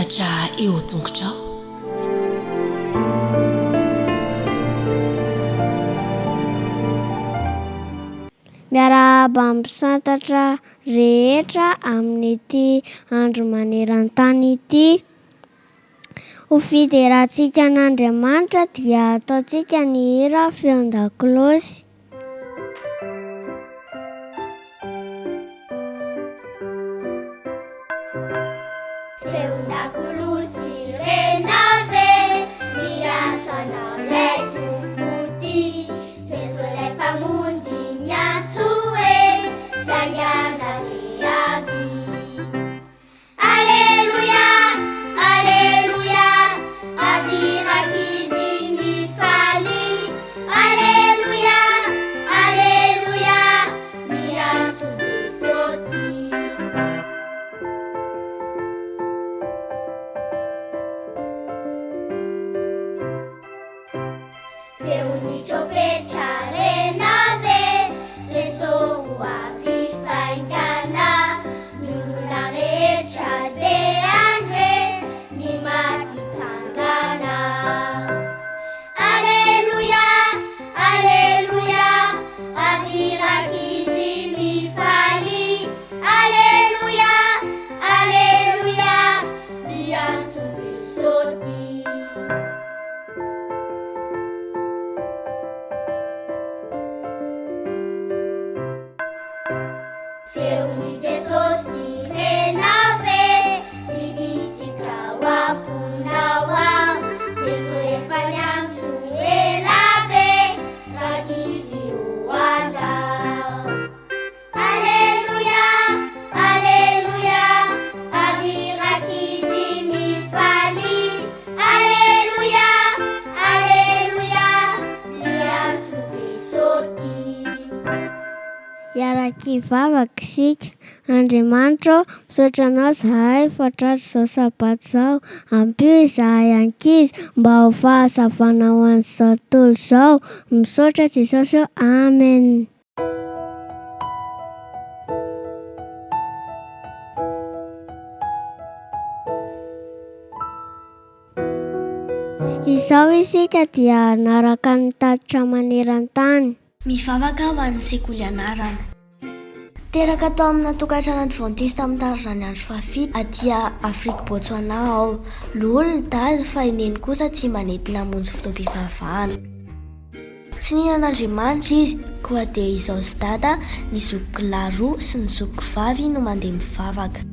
Peratra eo an-tongotrao. Miarahaba amin'ny mpisantatra rehetra amin'ity andro maneran-tany ity. Ho fiderantsika an'Andriamanitra dia ataontsika ny hira feon-dakolosy. Feon-dakolosy renao ve miantso anao 'lay Tompo tia Jeso 'lay Mpamonjy miantso hoe fiaingana re avia Aleloia, Aleloia, avia rankizy mifalia Aleloia, Aleloia, miantso Jeso tia. Feon'ny trompetra renao ve? Jeso ho avy faingana, ny olona rehetra dia handre, ny maty hitsangana. Aleloia, Aleloia, avia rankizy mifalia. Aleloia, Aleloia, miantso Jeso tia. Feon'i Jesosy renao ve? Mibitsika ao am-ponao ao. Jeso efa niantso ela be, Rankizy ô andao. Aleloia, Aleloia, avia rankizy mifalia. Aleloia, Aleloia, miantso Jeso tia. Hiara-kivavaka isika. Andriamanitra ô, misaotra Anao izahay fa tratry izao sabata izao. Ampio izahay ankizy mba ho fahazavana ho an'izao tontolo izao. Misaotra Jesosy ô. Amen. Izao isika dia hanaraka ny tatitra maneran-tany. Mivavaka ho an'ny sekoly anarana. Teraka tao amina tokantrano advantista mitandrina ny andro fahafito aty Afrique Botswana aho. Loholona i Dada fa i Neny kosa tsy mba nety namonjy fotoam-pivavahana. Tsy nino an'Andriamanitra izy, koa dia izaho sy Dada, ny zokiko lahy roa sy ny zokiko vavy no mandeha mivavaka.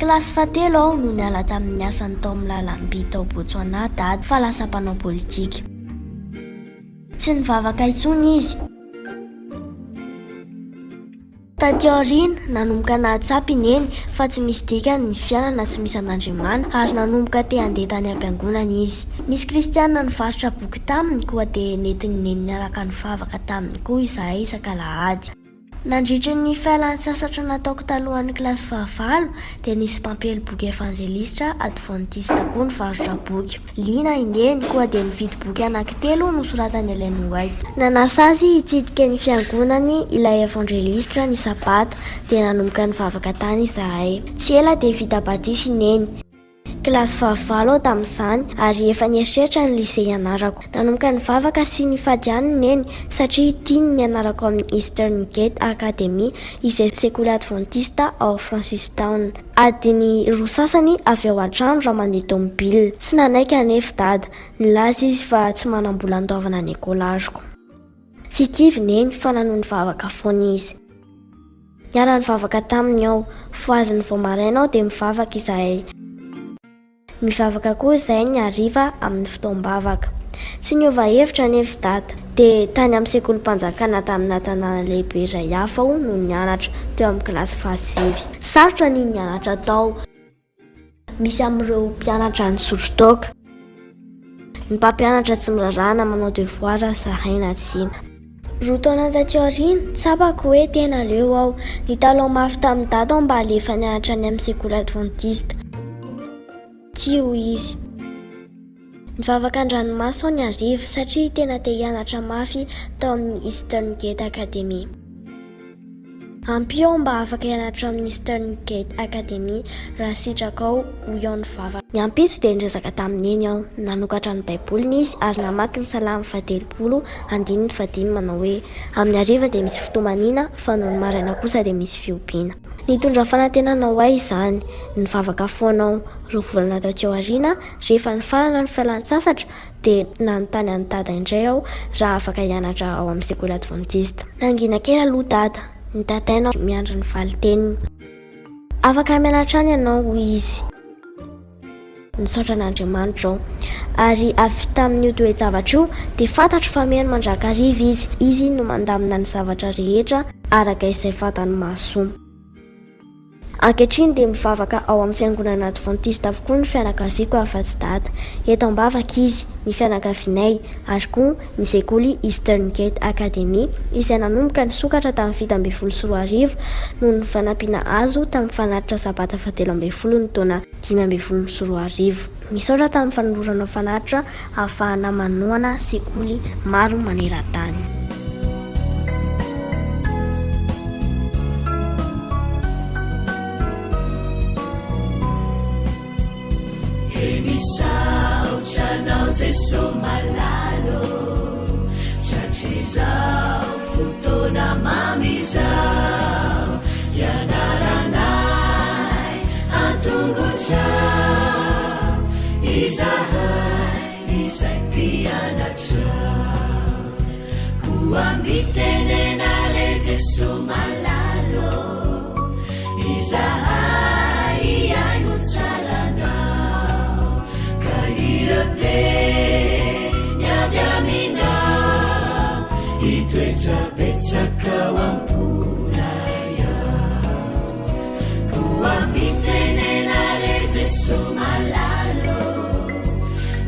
Kilasy fahatelo aho no niala tamin'ny asany tao amin'ny lalam-by tao Botswana Dada fa lasa mpanao politika. Tsy nivavaka intsony izy. Taty aoriana, nanomboka nahatsapa i Neny fa tsy misy dikany ny fiainana tsy misy an'Andriamanitra ary nanomboka te handeha tany am-piangonana izy. Nisy kristiana nivarotra boky taminy koa dia nentin'i Neny niaraka nivavaka taminy koa izahay isak'alahady. Nandritry ny fialan-tsasatra nataoko talohan'ny kilasy fahavalo dia nisy mpampiely boky evanjelistra advantista koa nivarotra boky. Liana i Neny, koa dia nividy boky anankitelo nosoratan'i Ellen White. Nanasa azy hitsidika ny fiangonany ilay evanjelistra ny Sabata, dia nanomboka nivavaka tany izahay. Tsy ela dia vita batisa i Neny. Kilasy fahavalo aho tamin'izany, ary efa nieritreritra ny lycée hianarako. Nanomboka nivavaka sy nifady ihany i Neny, satria tiany ny hianarako ao amin'ny Eastern Gate Academy, izay sekoly advantista ao Francistown. Adiny roa sasany avy ao an-trano raha mandeha tomobile. Tsy nanaiky anefa Dada. Nilaza izy fa tsy manam-bola handoavana ny ekolaziko. Tsy kivy Neny fa nanohy nivavaka foana izy. Niara-nivavaka taminy aho. Fohaziny vao maraina aho dia mivavaka izahay. Mivavaka koa izahay ny hariva amin'ny fotoam-bavaka. Tsy niova hevitra anefa i Dada. Dia tany amin'ny sekolim-panjakana tamina tanàna lehibe iray hafa aho no nianatra, teo amin'ny kilasy fahasivy. Sarotra ny nianatra tao. Misy amin'ireo mpianatra nisotro toaka. Ny mpampianatra tsy miraharaha na manao devoir izahay na tsia. Roa taona taty aoriana, tsapako hoe tena leo aho. Nitalaho mafy tamin'i Dada aho mba halefa nianatra any amin'ny sekoly advantista. Tsia, hoy izy. Nivavaka an-dranomaso aho ny hariva satria tena te hianatra mafy tao amin'ny Eastern Gate Academy. Ampio aho mba afaka hianatra ao amin'ny Eastern Gate Academy raha sitrakao, hoy aho nivavaka. Ny ampitso dia niresaka tamin'i Neny aho. Nanokatra ny Baiboliny izy ary namaky ny Salamo fahatelopolo andininy fahadimy manao hoe, Amin'ny hariva dia misy fitomaniana, fa nony maraina kosa dia misy fihobiana. Nitondra fanantenana ho ahy izany. Nivavaka foana aho. Roa volana taty aoriana, rehefa nifarana ny fialan-tsasatra, dia nanontany an'i Dada indray aho raha afaka hianatra ao amin'ny sekoly advantista. Nangina kely aloha Dada, nitataina aho miandry ny valin-teniny. Afaka mianatra any ianao, hoy izy. Nisaotra an'Andriamanitra aho. Ary avy tamin'io toe-javatra io, dia fantatro fa mihaino mandrakariva Izy. Izy no mandamina ny zavatra rehetra araka izay fantany mahasoa. Ankehitriny dia mivavaka ao amin'ny fiangonana advantista avokoa ny fianakaviako afa-tsy Dada. Eto am-bavaka izy, ny fianakavianay, ary koa ny sekoly Eastern Gate Academy izay nanomboka nisokatra tamin'ny 2017 noho ny fanampiana azo tamin'ny fanatitra Sabata fahatelo ambinifolo ny taona 2015. Misaotra tamin'ny fanoloranao fanatitra ahafahana manohana sekoly maro maneran-tany. He misaotra anao Jeso malala ô, Tsy hatrizao fotoana mamy izao, Hianaranay an-tongotrao, Izahay izay mpianatrao. Koa mitenena re Jeso malala ô, Izahay hihaino tsara Anao, Ka ireo teny avy Aminao, Hitoetra betsaka ao am-ponay ao. Koa mitenena re Jeso malala ô,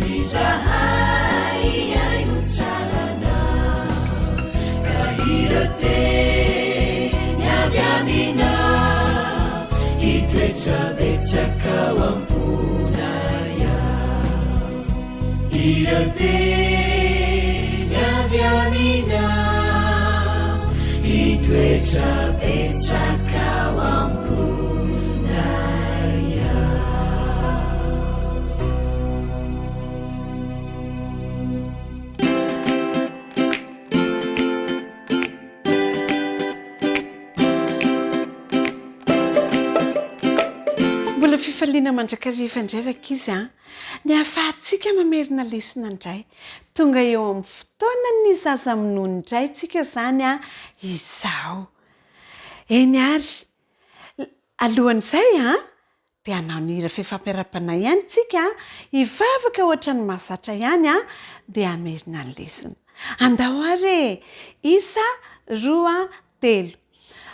Izahay hihaino tsara Anao, Ka ireo teny avy Aminao, Hitoetra betsaka ao am-ponay ao. Ireo teny avy Aminao, Hitoetra betsaka ao am-ponay ao. Mbola fifaliana mandrakariva indray rankizy an! Ny ahafahantsika mamerina lesona indray. Tonga eo amin'ny fotoanan'ny zaza minono indray tsika izany an, izao. Eny ary, alohan'izay an, dia hanao ny hira fifampiarahabana ihany tsika, hivavaka ohatran'ny mahazatra ihany an, dia hamerina ny lesona. Andao ary e! Isa, roa, telo.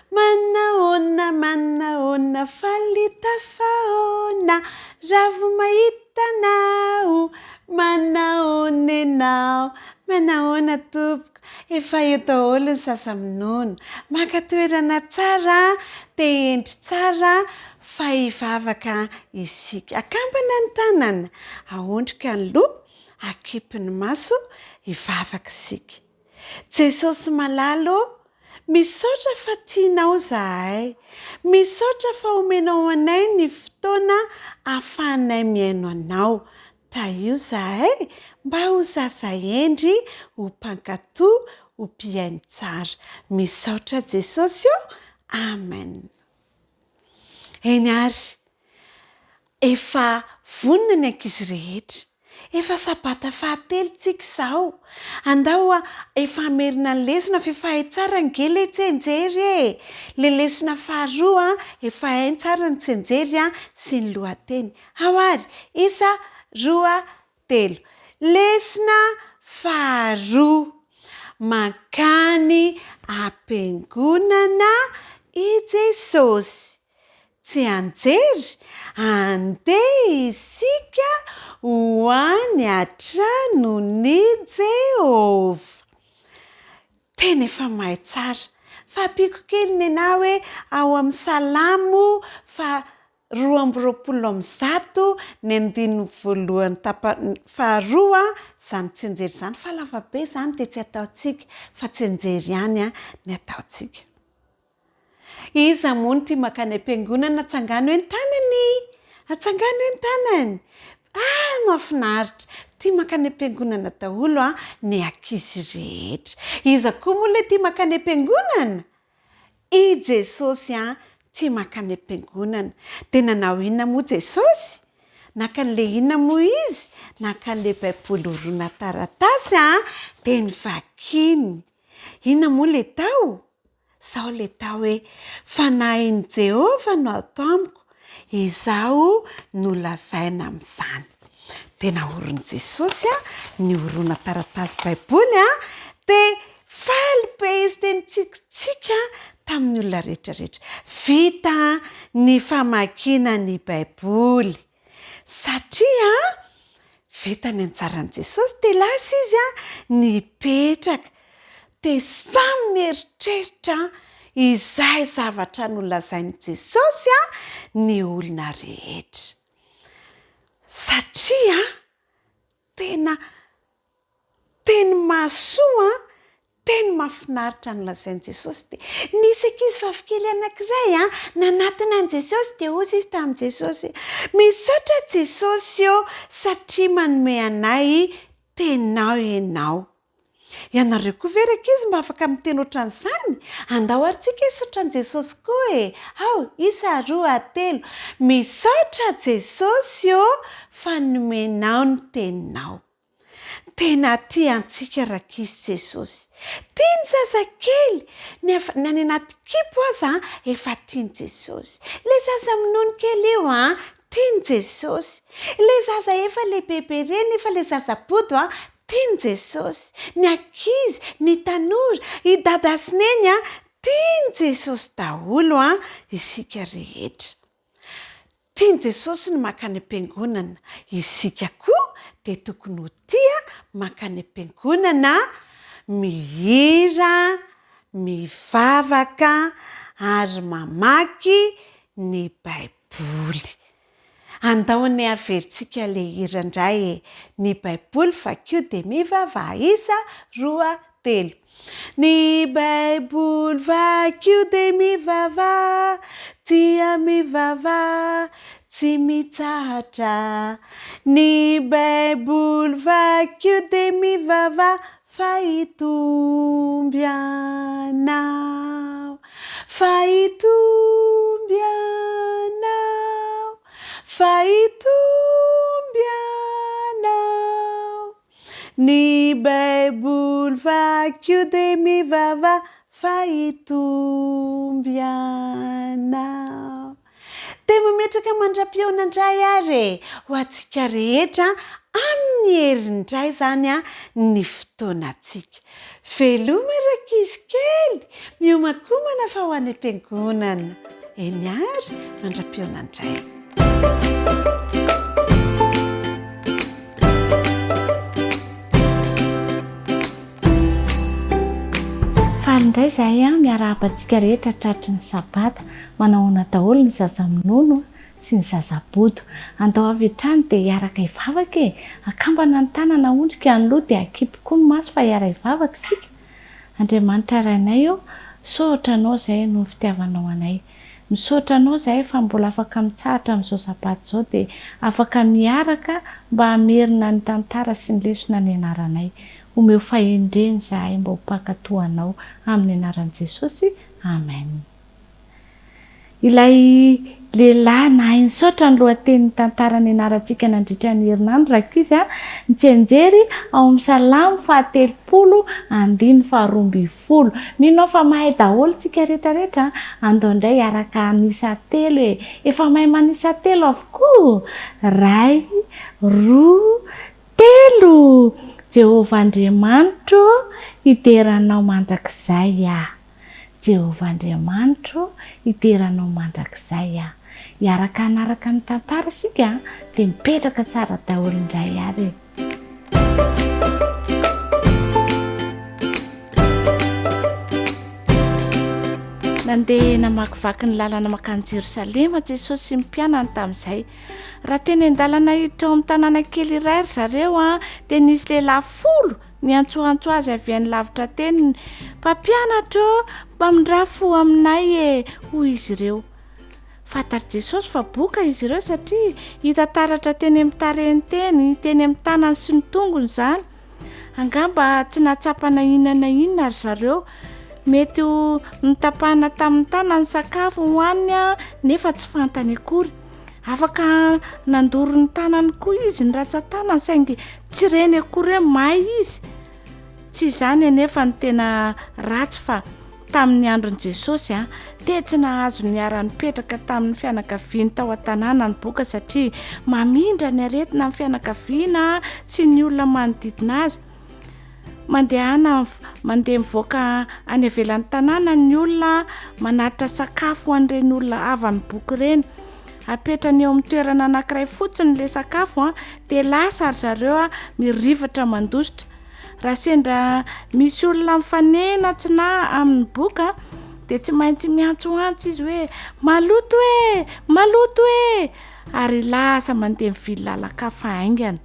Manahoana, manahoana, faly tafahoana, ravo mahita anao, manahoana ianao, manahoana tompoko, efa eo daholo ny zaza minono, maka toerana tsara, te hendry tsara, fa hivavaka isika. Akambana ny tanana, aondrika ny loha, akipy ny maso, hivavaka isika. Jesosy malala ô, misaotra fa tianao zahay. Misaotra fa omenao anay ny fotoana ahafahanay mihaino anao. Tahio zahay mba ho zaza hendry, ho mpankato, ho mpihaino tsara. Misaotra Jesosy ô. Amen. Eny ary, efa vonona ny ankizy rehetra. Efa sabata fahatelo tsika izao. Andao efa hamerina ny lesona fa efa hay tsara ange le tsianjery e! Le lesona faharoa efa hainy tsara ny tsianjery sy ny lohateny. Ao ary, isa, roa, telo. Lesona faharoa, Mankany am-piangonana i Jesosy. Tsianjery, Andeha isika ho any an-tranon'i Jehovah. Tena efa mahay tsara. Fa ampiako kely nenah hoe ao amin'ny Salamo faha 122 ny andininy voalohany tapany faharoa izany tsianjery izany fa lava be izany dia tsy ataontsika fa tsianjery ihany ny ataontsika. Iza moa no tia mankany am-piangonana? Atsangano hoe ny tanany! Atsangano hoe ny tanany! Ah, mahafinaritra! Tia mankany am-piangonana daholo an, ny ankizy rehetra. Iza koa moa ilay tia mankany am-piangonana? I Jesosy an, tia mankany am-piangonana. Dia nanao inona moa Jesosy? Naka an'ilay inona moa izy? Naka an'ilay Baiboly horonan-taratasy an, dia novakiny. Inona moa ilay tao? Izao ilay atao hoe, Fanahin'i Jehovah no ato amiko, izaho no lazaina amin'izany. Dia naorin'i Jesosy ny horonan-taratasy Baiboly, dia faly be izy, dia nitsikitsiky tamin'ny olona rehetrarehetra. Vita ny famakiana ny Baiboly. Satria vita ny anjaran'i Jesosy dia lasa izy nipetraka. Dia samy nieritreritra izay zavatra nolazain'i Jesosy ny olona rehetra. Satria tena Teny mahasoa, teny mahafinaritra no lazain'i Jesosy dia nisy ankizy vavikely anankiray nanatona an'i Jesosy dia hozy izy tamin'i Jesosy, Misaotra Jesosy ô satria manome anay teninao ianao. Ianareo koa ve ry ankizy mba afaka miteny ohatran'izany? Andao ary tsika hisaotra an'i Jesosy koa e! Ao, isa, roa, telo. Misaotra Jesosy ô fa nomenao ny teninao. Tena tia antsika rankizy Jesosy. Tia ny zazakely, ny efa ny any anaty kibo aza efa tian'i Jesosy. Ilay zaza minono kely io an, tian'i Jesosy. Ilay zaza efa lehibebe ireny, efa ilay zaza bodo an, tian'i Jesosy. Ny ankizy, ny tanora, i dada sy neny an, tian'i Jesosy daholo an, isika rehetra. Tian'i Jesosy ny mankany am-piangonana. Isika koa dia tokony ho tia mankany am-piangonana, mihira, mivavaka ary mamaky ny Baiboly. Andao anie averintsika ilay hira indray e! Ny Baiboly vakio dia mivavaha. Isa, roa, telo. Ny baiboly vakio dia mivavaha, tia mivavaha, tsy mitsahatra. Ny baiboly vakio dia mivavaha fa hitombo ianao, fa hitombo ianao, fa hitombo ianao. Ny baiboly vakio dia mivavaha fa hitombo ianao. Dia mametraka mandra-pihaona indray ary e! Ho antsika rehetra amin'ny heriny indray izany ny fotoanantsika. Veloma rankizy kely! Miomankomana fa ho any am-piangonana. Eny àry, mandra-pihaona indray. Faly indray izahay an, miarahaba antsika rehetra tratry ny sabata. Manahoana daholo ny zaza minono sy ny zaza bodo. Andao avy hatrany dia hiaraka hivavaka e! Akambana ny tanana ahondrika ny loha dia akipy koa ny maso fa hiara-hivavaka isika. Andriamanitra Rainay ô, misaotra Anao izahay noho ny fitiavanao anay. Misaotra Anao izahay fa mbola afaka mitsahatra amin'izao sabata izao dia afaka miaraka mba hamerina ny tantara sy ny lesona nianaranay. Omeo fahendrena izahay mba ho mpankatò Anao. Amin'ny anaran'i Jesosy, Amen. Ilay lehilahy nahay nisaotra ny lohatenin'ny tantara nianarantsika nandritra ny herinandro, rankizy a, ny tsianjery ao amin'ny Salamo fahatelopolo andininy faharoambinifolo. Mino aho fa mahay daholo tsika rehetrarehetra a! Andao indray hiaraka hanisa telo e! Efa mahay manisa telo avokoa? Iray, roa, telo! Jehovah Andriamanitro ô, hidera Anao mandrakizay aho. Jehovah Andriamanitro, hidera Anao mandrakizay aho. Hiaraka hanaraka ny tantara isika dia mipetraka tsara daholo indray ary e. Nandeha namakivaky ny lalana mankany Jerosalema Jesosy sy ny mpianany tamin'izay. Raha teny an-dalana hiditra ao amin'ny tanàna kely iray ry zareo, dia nisy lehilahy folo. Niantsoantso azy avy any lavitra teny ny Mpampianatra ô, mpamindrà fo aminay e! hoy izy ireo. Fantatr'i Jesosy fa boka izy ireo satria hita taratra teny amin'ny tarehiny teny, teny amin'ny tanany sy ny tongony izany. Angamba tsy nahatsapa na inona na inona ry zareo. Mety ho notapahina tamin'ny tanany ny sakafo hohaniny nefa tsy fantany akory. Afaka nandoro ny tanany koa izy, ny rantsan-tanany, saingy tsy reny akory hoe may izy. Tsy izany anefa no tena ratsy fa tamin'ny andron'i Jesosy dia tsy nahazo niara-nipetraka tamin'ny fianakaviany tao an-tanàna ny boka satria mamindra ny aretina amin'ny fianakaviana sy ny olona manodidina azy. Mandehana mandeha mivoaka any ivelan'ny tanàna ny olona manatitra sakafo ho an'ireny olona havan'ny boky ireny. Apetrany eo amin'ny toerana anankiray fotsiny ilay sakafo dia lasa ry zareo mirifatra mandositra. Raha sendra misy olona mifanena tsy na amin'ny boka dia tsy maintsy miantsoantso izy hoe maloto e! Maloto e! Ary lasa mandeha mivily lalan-kafa haingana.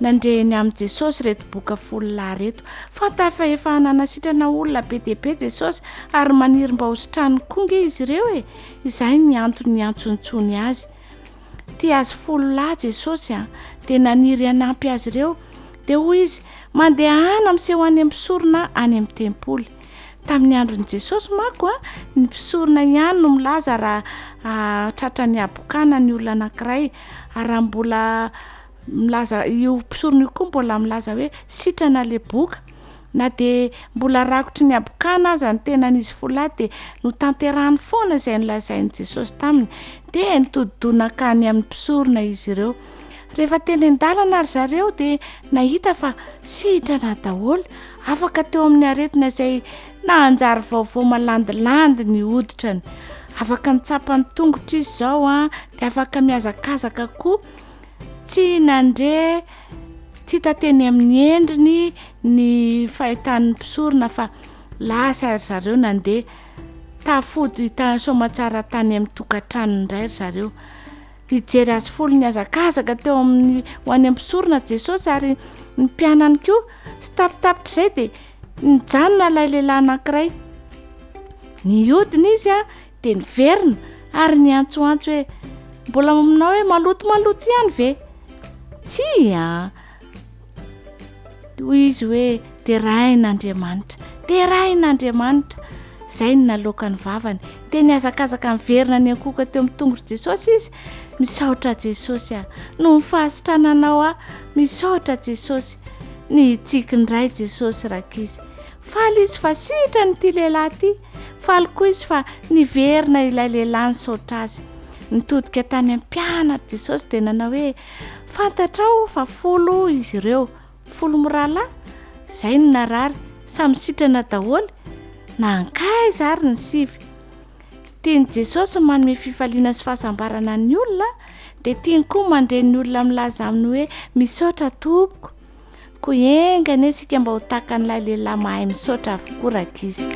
Nandre ny amin'i Jesosy ireto boka folo lahy ireto. Fantany fa efa nanasitrana olona be dia be Jesosy ary maniry mba hositraniny koa nge izy ireo e! Izay ny antony niantsoantsoany azy. Tia azy folo lahy Jesosy a, dia naniry hanampy azy ireo. Dia hoy izy, Mandehana miseho any amin'ny mpisorona any amin'ny tempoly. Tamin'ny andron'i Jesosy manko, ny mpisorona ihany no milaza raha tratran'ny habokana ny olona anankiray, ary raha mbola milaza io mpisorona io koa mbola milaza hoe sitrana le boka. Na dia mbola rakotry ny habokana aza ny tenan'izy folo lahy dia notanterahany foana izay nolazain'i Jesosy taminy. Dia nitodi-doha nankany amin'ny mpisorona izy ireo. Rehefa teny an-dalana ry zareo dia nahita fa sitrana daholo, afaka teo amin'ny aretina izay nahanjary vaovao malandilandy ny hoditrany. Afaka nitsapa ny tongotra izy izao an, dia afaka mihazakazaka koa. Tsy nandre, tsy hita teny amin'ny endriny ny fahitan'ny mpisorona fa lasa ry zareo nandeha. Tafody soamatsara tany amin'ny tokantranony indray ry zareo. Nijery azy folo nihazakazaka teo amin'ny ho any amin'ny mpisorona Jesosy ary ny mpianany koa. Tsy tapitapitr'izay dia nijanona ilay lehilahy anankiray. Nihodina izy dia niverina ary niantsoantso hoe, Mbola maminao hoe maloto maloto ihany ve? Tsia! Hoy izy hoe, Deraina Andriamanitra, deraina Andriamanitra! Izay no naloaka ny vavany. Dia nihazakazaka niverina niankohoka teo amin'ny tongotr'i Jesosy izy. Misaotra Jesosy aho, noho ny fahasitrananao aho. Misaotra Jesosy. Nitsiky indray Jesosy rankizy. Faly izy fa sitrany ity lehilahy ity. Faly koa izy fa niverina ilay lehilahy nisaotra azy. Nitodika tany amin'ny mpianatra Jesosy dia nanao hoe, Fantatrao fa folo izy ireo, folo mirahalahy, izay no narary, samy sitrana daholo, na hankaiza ary ny sivy. Tian'i Jesosy ny manome fifaliana sy fahasambarana ny olona, dia tiany koa mandre ny olona milaza aminy hoe misaotra tompoko. Koa enga anie isika mba ho tahaka an'ilay lehilahy mahay misaotra avokoa rankizy.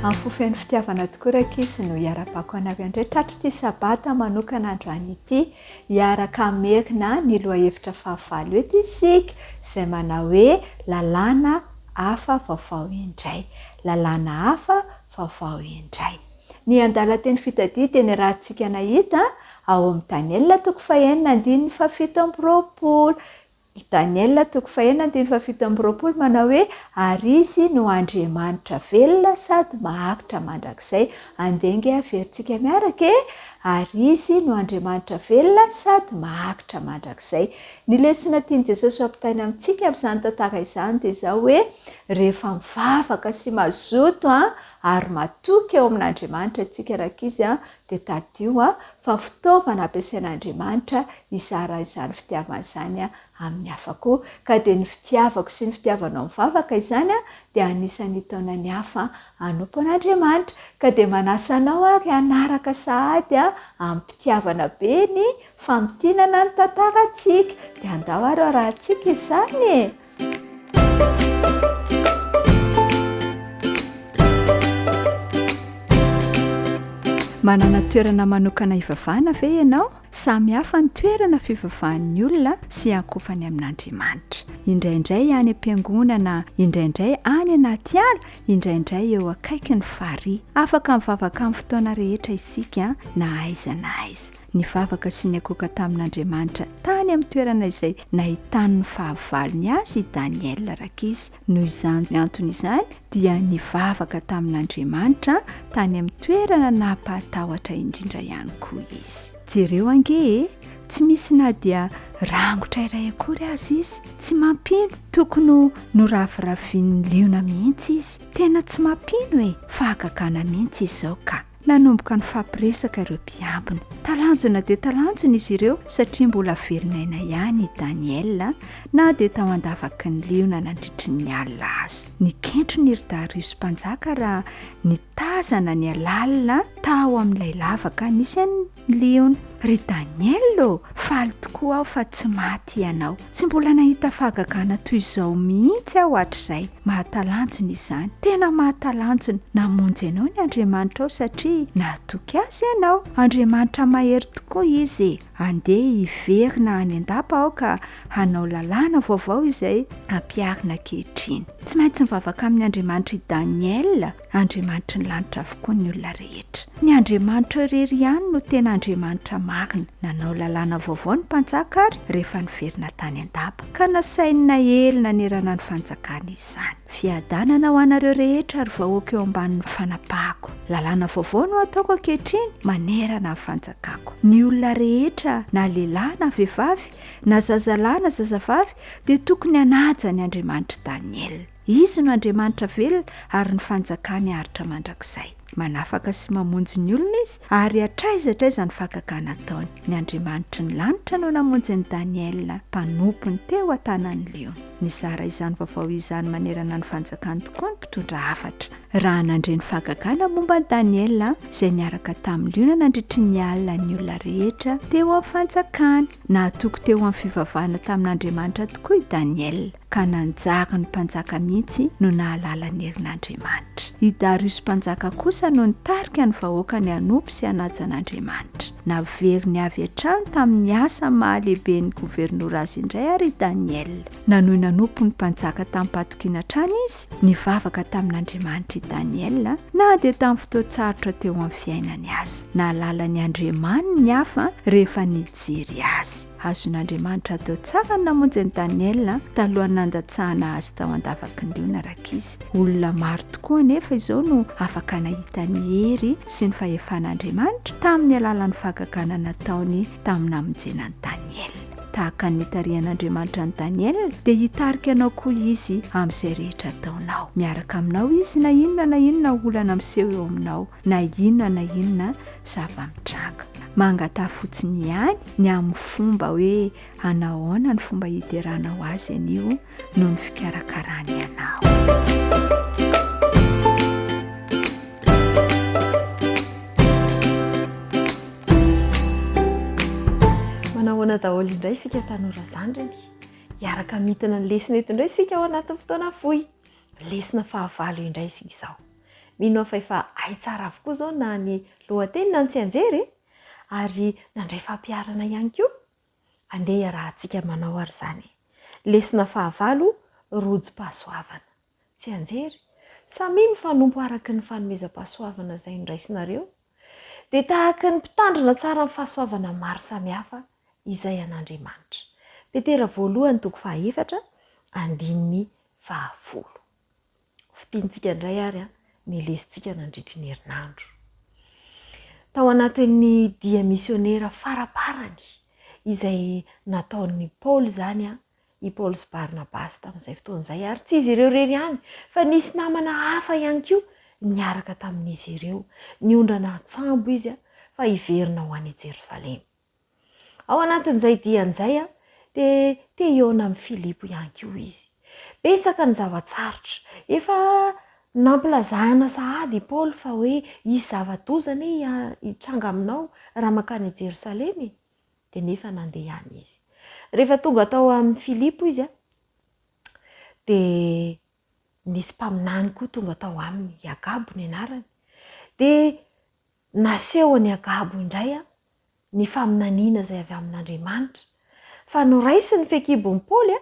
Amin'ny fo feno fitiavana tokoa rankizy no hiara-bako anareo indray tratr'ity sabata manokana androany ity. Hiaraka hamerina ny lohahevitra fahavalo eto isika izay manao hoe lalàna hafa vaovao indray. Lalàna hafa vaovao indray. Ny andalan-teny fitadidy dia niarahantsika nahita ao amin'ny Daniela toko fahenina andininy fahafito amby roapolo. Daniela toko fahenina andininy fahafito amby roapolo manao hoe, Ary Izy no Andriamanitra velona sady maharitra mandrakizay. Andeha ange averintsika miaraka e! Ary Izy no Andriamanitra velona sady maharitra mandrakizay. Ny lesona tian'i Jesosy ho ampitaina amintsika amin'izany tantara izany dia izao hoe, rehefa mivavaka sy mazoto ary matoky eo amin'Andriamanitra isika rankizy dia tadidio fa fitaovana ampiasain'Andriamanitra hizara izany fitiavana izany amin'ny hafa koa. Ka dia ny fitiavako sy ny fitiavanao mivavaka izany dia anisan'ny hitaona ny hafa hanompo an'Andriamanitra. Ka dia manasa anao ary hanaraka sahady amim-pitiavana be ny famintinana ny tantarantsika. Dia andao ary arahantsika izany e! Manana toerana manokana hivavahana ve ianao? Samy hafa ny toerana fivavahan'ny olona sy iankohofany amin'Andriamanitra. Indraindray any am-piangonana, indraindray any anaty ala, indraindray eo akaikin'ny farihy. Afaka mivavaka amin'ny fotoana rehetra isika na aiza na aiza. Nivavaka sy niankohoka tamin'Andriamanitra tany amin'ny toerana izay nahitany ny fahavalony azy i Daniela rankizy. Noho izany antony izany dia nivavaka tamin'Andriamanitra tany amin'ny toerana nampahatahotra indrindra ihany koa izy. Jereo ange e! Tsy misy na dia rangotra iray akory aza izy. Tsy mampino! Tokony ho noraviravian'ny liona mihitsy izy. Tena tsy mampino e! Fahagagana mihitsy izao ka! Nanomboka nifampiresaka ireo mpiambina. Talanjona dia talanjona izy ireo satria mbola velon'aina ihany i Daniela na dia tao an-davaky ny liona nandritry ny alina aza. Nikentrona i ry Dariosy Mpanjaka raha nitazana ny halalina tao amin'ilay lavaka nisy an'i Liona. Ry Daniela ô, faly tokoa aho fa tsy maty ianao. Tsy mbola nahita fahagagana toy izao mihitsy aho hatrizay. Mahatalanjona izany, tena mahatalanjona. Namonjy anao ny Andriamanitrao satria nahatoky azy ianao. Andriamanitra mahery tokoa izy e! Andeha hiverina any an-dapa aho ka hanao lalàna vaovao izay hampiharina ankehitriny. Tsy maintsy mivavaka amin'ny Andriamanitr'i Daniela. Andriamanitry ny lanitra avokoa ny olona rehetra. Ny Andriamanitra irery ihany no tena Andriamanitra marina. Nanao lalàna vaovao ny mpanjaka ary rehefa niverina tany an-dapa, ka nasainy naely nanerana ny fanjakany izany. Fiadanana ho anareo rehetra ry vahoaka eo ambanin'ny fanapahako. Lalàna vaovao no ataoko ankehitriny manerana ny fanjakako. Ny olona rehetra, na lehilahy na vehivavy, na zazalahy na zazavavy, dia tokony hanaja ny Andriamanitr'i Daniela. Izy no Andriamanitra velona ary ny fanjakany haharitra mandrakizay. Manafaka sy mamonjy ny olona izy, ary hatraiza hatraiza ny fahagagana ataony. Ny Andriamanitry ny lanitra no namonjy an'i Daniela, mpanompony, teo an-tanan'ny liona. Nizara izany vaovao izany manerana ny fanjakany tokoa ny mpitondra hafatra. Raha nandre ny fahagagana momba an'i Daniela, izay niaraka tamin'ny liona nandritry ny alina ny olona rehetra teo amin'ny fanjakany. Nahatoky teo amin'ny fivavahana tamin'Andriamanitra tokoa i Daniela. ka nanjary ny mpanjaka mihitsy no nahalala ny herin'Andriamanitra. I Dariosy Mpanjaka kosa no nitarika ny vahoakany hanompo sy hanaja an'Andriamanitra. Naveriny avy hatrany tamin'ny asa maha lehiben'ny governora azy indray àry i Daniela. Nanohy nanompo ny mpanjaka tamim-pahatokiana hatrany izy, nivavaka tamin'Andriamanitra i Daniela, na dia tamin'ny fotoan-tsarotra teo amin'ny fiainany aza. Nahalala ny Andriamaniny ny hafa rehefa nijery azy. Azon'Andriamanitra atao tsara ny namonjy an'i Daniela talohan'ny nandatsahana azy tao an-davaky ny liona rankizy. Olona maro tokoa anefa izao no afaka nahita ny hery sy ny fahefan'Andriamanitra tamin'ny alalan'ny fahagagana nataony tamin'ny namonjena an'i Daniela. Tahaka ny nitarihan'Andriamanitra an'i Daniela, dia hitarika anao koa Izy amin'izay rehetra ataonao. Miaraka aminao Izy na inona na inona olana miseho eo aminao, na inona na inona zava-mitranga. Mangataha fotsiny ihany ny amin'ny fomba hoe anahoana ny fomba hideranao azy anio noho ny fikarakarany anao. Manahoana daholo indray isika tanora zandriny? Hiaraka midina ny lesona eto indray isika ao anatin'ny fotoana fohy. Lesona fahavalo indray isika izao. Mino aho fa efa hay tsara avokoa izao na ny lohateny na ny tsianjery e! Ary nandray fampiharana ihany koa. Andeha hiarahantsika manao ary izany e! Lesona fahavalo, rojom-pahasoavana. Tsianjery, Samia mifanompo araka ny fanomezam-pahasoavana izay noraisinareo, dia tahaka ny mpitandrina tsara ny fahasoavana maro samihafa izay an'Andriamanitra. Petera voalohany toko fahaefatra andininy fahafolo. Fintinitsika indray ary ny lesontsika nandritry ny herinandro. Tao anatin'ny dia misionera faraparany izay nataon'i Paoly izany i Paoly sy Barnabasy tamin'izay fotoana izay, ary tsy izy ireo irery ihany fa nisy namana hafa ihany koa niaraka tamin'izy ireo. Niondrana an-tsambo izy fa hiverina ho any Jerosalema. Ao anatin'izay diany izay dia te hihaona amin'i Filipo ihany koa izy. Betsaka ny zava-tsarotra. Efa nampilazana sahady i Paoly fa hoe hisy zava-doza anie hitranga aminao raha mankany Jerosalema e! Dia nefa nandeha ihany izy. Rehefa tonga tao amin'i Filipo izy dia nisy mpaminany koa tonga tao aminy, i Agabo ny anarany. Dia. Nasehon'i Agabo indray ny faminaniana izay avy amin'Andriamanitra, fa noraisiny ny fehikibon'i Paoly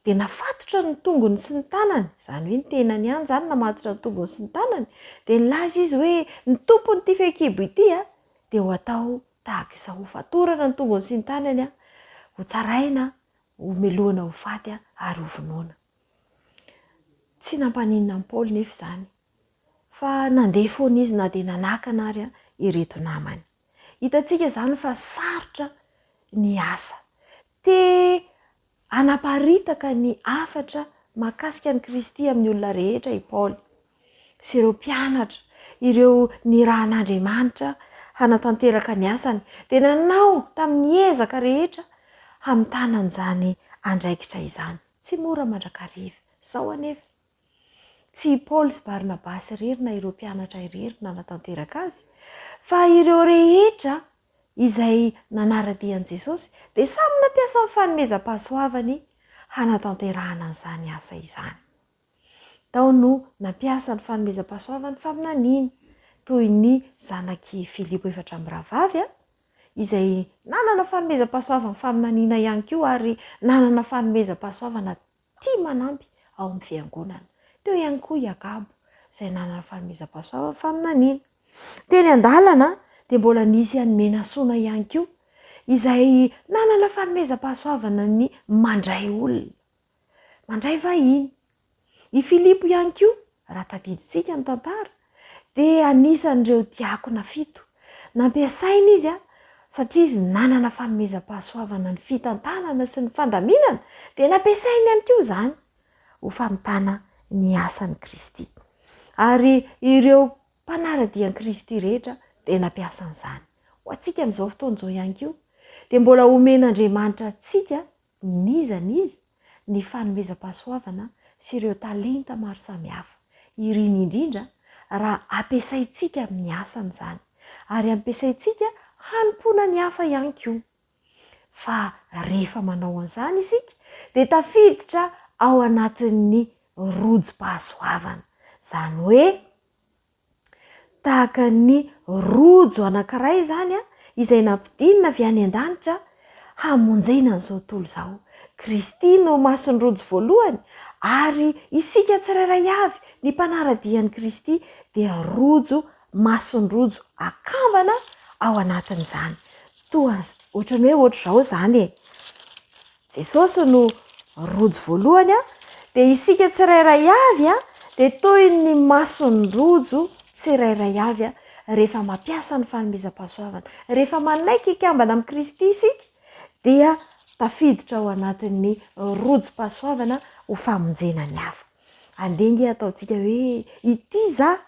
dia nafatotra ny tongony sy ny tanany, izany hoe ny tenany ihany izany namatotra ny tongony sy ny tanany, dia nilaza izy hoe, ny tompon'ity fehikibo ity dia ho atao tahaka izao, hofatorana ny tongony sy ny tanany, hotsaraina, homelohina ho faty ary hovonoina. Tsy nampaninona an'i Paoly nefa izany, fa nandeha foana izy na dia nanakana ary ireto namany. Hitantsika izany fa sarotra ny asa. Te hanaparitaka ny hafatra mahakasika an'i Kristy amin'ny olona rehetra i Paoly sy ireo mpianatra, ireo nirahan'Andriamanitra hanatanteraka ny asany, dia nanao tamin'ny ezaka rehetra hamitana an'izany andraikitra izany. Tsy mora mandrakariva. Izao anefa, Tsy i Paoly sy Barnabasy irery na ireo mpianatra irery no nanatanteraka azy, fa ireo rehetra izay nanara-dia an'i Jesosy dia samy nampiasa ny fanomezam-pahasoavany hanatanterahana an'izany asa izany. Tao no nampiasa ny fanomezam-pahasoavany faminaniana, toy ny zanak'i Filipo 4 mirahavavy, izay nanana fanomezam-pahasoavan'ny faminaniana ihany koa ary nanana fanomezam-pahasoavana tia manampy ao amin'ny fiangonana. Teo ihany koa i Agabo, izay nanana fanomezam-pahasoavan'ny faminaniana. Teny an-dalana dia mbola nisy an'i Menasona ihany koa, izay nanana fanomezam-pahasoavana ny mandray olona, mandray vahiny. I Filipo ihany koa, raha tadidintsika ny tantara, dia anisan'ireo diakona fito. Nampiasaina izy satria izy nanana fanomezam-pahasoavana ny fitantanana sy ny fandaminana, dia nampiasainy ihany koa izany ho famitana ny asan'i Kristy. Ary ireo mpanara-dia an'i Kristy rehetra dia nampiasa an'izany. Ho antsika amin'izao fotoana izao ihany koa, dia mbola omen'Andriamanitra antsika n'iza n'iza ny fanomezam-pahasoavana sy ireo talenta maro samihafa, iriny indrindra raha ampiasaintsika amin'ny asany izany, ary ampiasaintsika hanompoana ny hafa ihany koa. Fa rehefa manao an'izany isika dia tafiditra ao anatin'ny rojom-pahasoavana, izany hoe Tahaka ny rojo anankiray izany izay nampidinina avy any an-danitra hamonjena an'izao tontolo izao. Kristy no mason-drojo voalohany, ary isika tsirairay avy, ny mpanara-dia an'i Kristy, dia rojo mason-drojo akambana ao anatin'izany. Toa ohatran'ny hoe ohatr'izao izany e! Jesosy no rojo voalohany dia isika tsirairay avy dia toy ny mason-drojo tsirairay avy rehefa mampiasa ny fanomezam-pahasoavana. Rehefa manaiky hikambana amin'i Kristy isika dia tafiditra ao anatin'ny rojom-pahasoavana ho famonjena ny hafa. Andeha ange hataontsika hoe ity za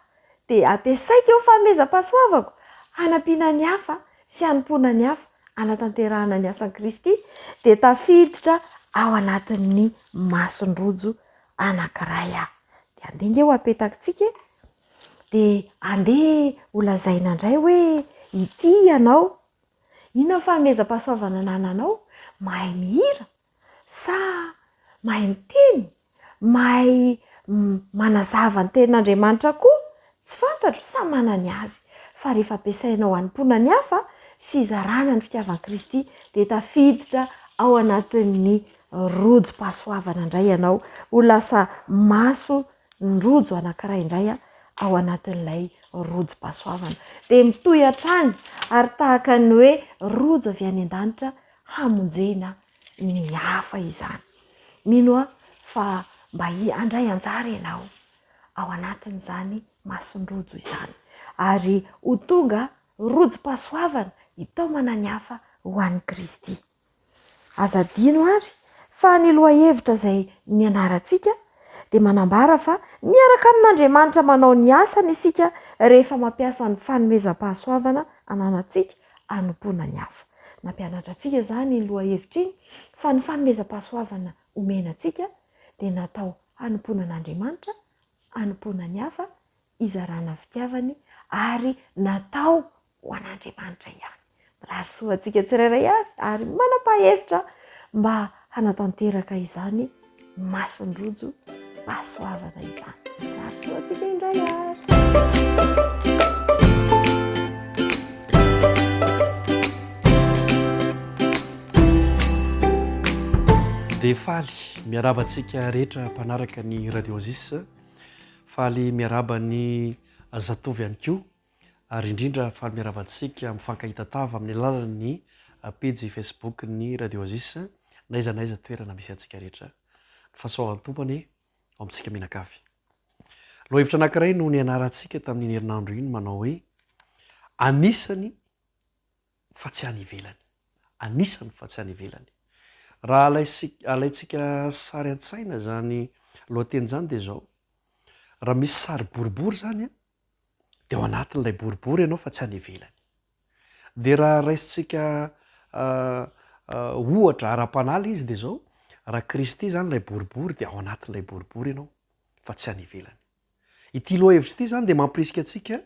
dia ampiasaiko eo fanomezam-pahasoavako hanampiana ny hafa sy hanompoana ny hafa hanatanterahana ny asan'i Kristy dia tafiditra ao anatin'ny mason-drojo anankiray aho. Dia andeha ange ho apetakitsika e! Dia andeha ho lazaina indray hoe ity ianao. Inona ny fanomezam-pahasoavana anananao? Mahay mihira? Sa mahay miteny? Mahay manazava ny tenin'Andriamanitra koa? Tsy fantatro, samy manana ny azy. Fa rehefa ampiasainao hanompoana ny hafa sy hizarana ny fitiavan'i Kristy dia tafiditra ao anatin'ny rojom-pahasoavana indray ianao, ho lasa maso ny rojo anankiray indray ao anatin'ilay rojom-pahasoavana. Dia mitohy hatrany ary tahaka ny hoe rojo avy any an-danitra hamonjena ny hafa izany. Mino aho fa mba handray anjara ianao ao anatin'izany mason-drojo izany, ary ho tonga rojom-pahasoavana hitaomana ny hafa ho an'i Kristy. Aza adino àry fa ny lohahevitra izay nianarantsika dia manambara fa miaraka amin'Andriamanitra manao ny asany isika rehefa mampiasa ny fanomezam-pahasoavana ananantsika hanompoana ny hafa. Nampianatra antsika izany iny lohahevitra iny fa ny fanomezam-pahasoavana omena antsika dia natao hanompoana an'Andriamanitra, hanompoana ny hafa, hizarana ny fitiavany ary natao ho an'Andriamanitra ihany. Mirary soa antsika tsirairay avy ary manam-pahevitra mba hanatanteraka izany mason-drojo pahasoavana izany. Mirary soa antsika indray ary. Dia faly miarahaba antsika rehetra mpanaraka ny Radio Oasis. Faly miarahaba ny zatovo ihany koa ary indrindra faly miarahaba antsika mifankahita tava amin'ny alalan'ny pejy Facebook ny Radio Oasis na aiza na aiza toerana misy antsika rehetra. Ny fahasoavan'ny Tompo anie ao amintsika mianakavy. Lohahevitra anankiray no nianarantsika tamin'iny herinandro iny manao hoe anisany fa tsy any ivelany. Anisany fa tsy any ivelany. Raha alaintsika sary an-tsaina izany lohateny izany dia izao, raha misy sary boribory izany an, dia ao anatin'ilay boribory ianao fa tsy any ivelany. Dia raha raisintsika ohatra ara-panahy ilay izy dia izao, raha Kristy izany ilay boribory dia ao anatin'ilay boribory ianao fa tsy any ivelany. Ity lohahevitra ity izany dia mampirisika antsika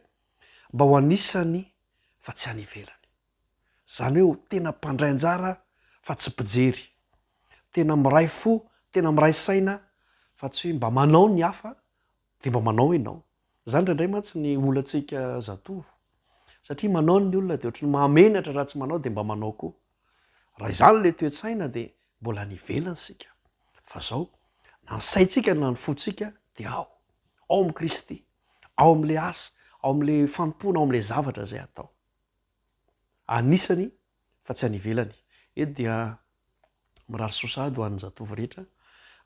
mba ho anisany fa tsy any ivelany. Izany hoe ho tena mpandray anjara fa tsy mpijery. Tena miray fo, tena miray saina fa tsy hoe mba manao ny hafa dia mba manao ianao. Izany indraindray mantsy ny olantsika zatovo. Satria manao ny olona dia ohatran'ny mahamenatra raha tsy manao dia mba manao koa. Raha izany ilay toe-tsaina dia mbola any ivelany isika. Fa izao, na ny saintsika na ny fontsika dia ao. Ao amin'i Kristy. Ao amin'ilay asa, ao amin'ilay fanompoana, ao amin'ilay zavatra izay atao. Anisany fa tsy any ivelany. Eto dia mirary soa sahady ho an'ny zatovo rehetra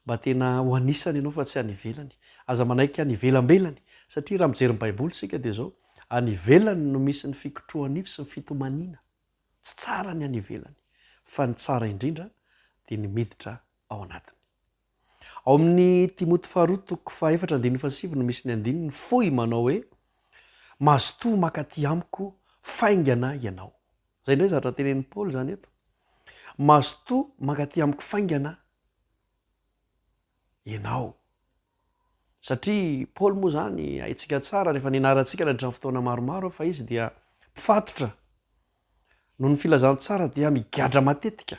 mba tena ho anisany ianao fa tsy any ivelany. Aza manaiky any ivelambelany satria raha mijery ny baiboly isika dia izao, any ivelany no misy ny fikotroha-nify sy ny fitomaniana. Tsy tsara ny any ivelany fa ny tsara indrindra dia ny miditra ao anatiny. Ao amin'ny Timoty faharoa toko fahefatra andininy fahasivy no misy ny andininy fohy manao hoe, Mazotoa mankaty amiko faingana ianao. Izay indray zavatra tenenin'i Paoly izany eto. Mazotoa mankaty amiko faingana ianao. Satria Paoly moa izany haintsika tsara rehefa nianarantsika nandritra ny fotoana maromaro fa izy dia mpifatotra. Noho ny filazantsara dia migadra matetika.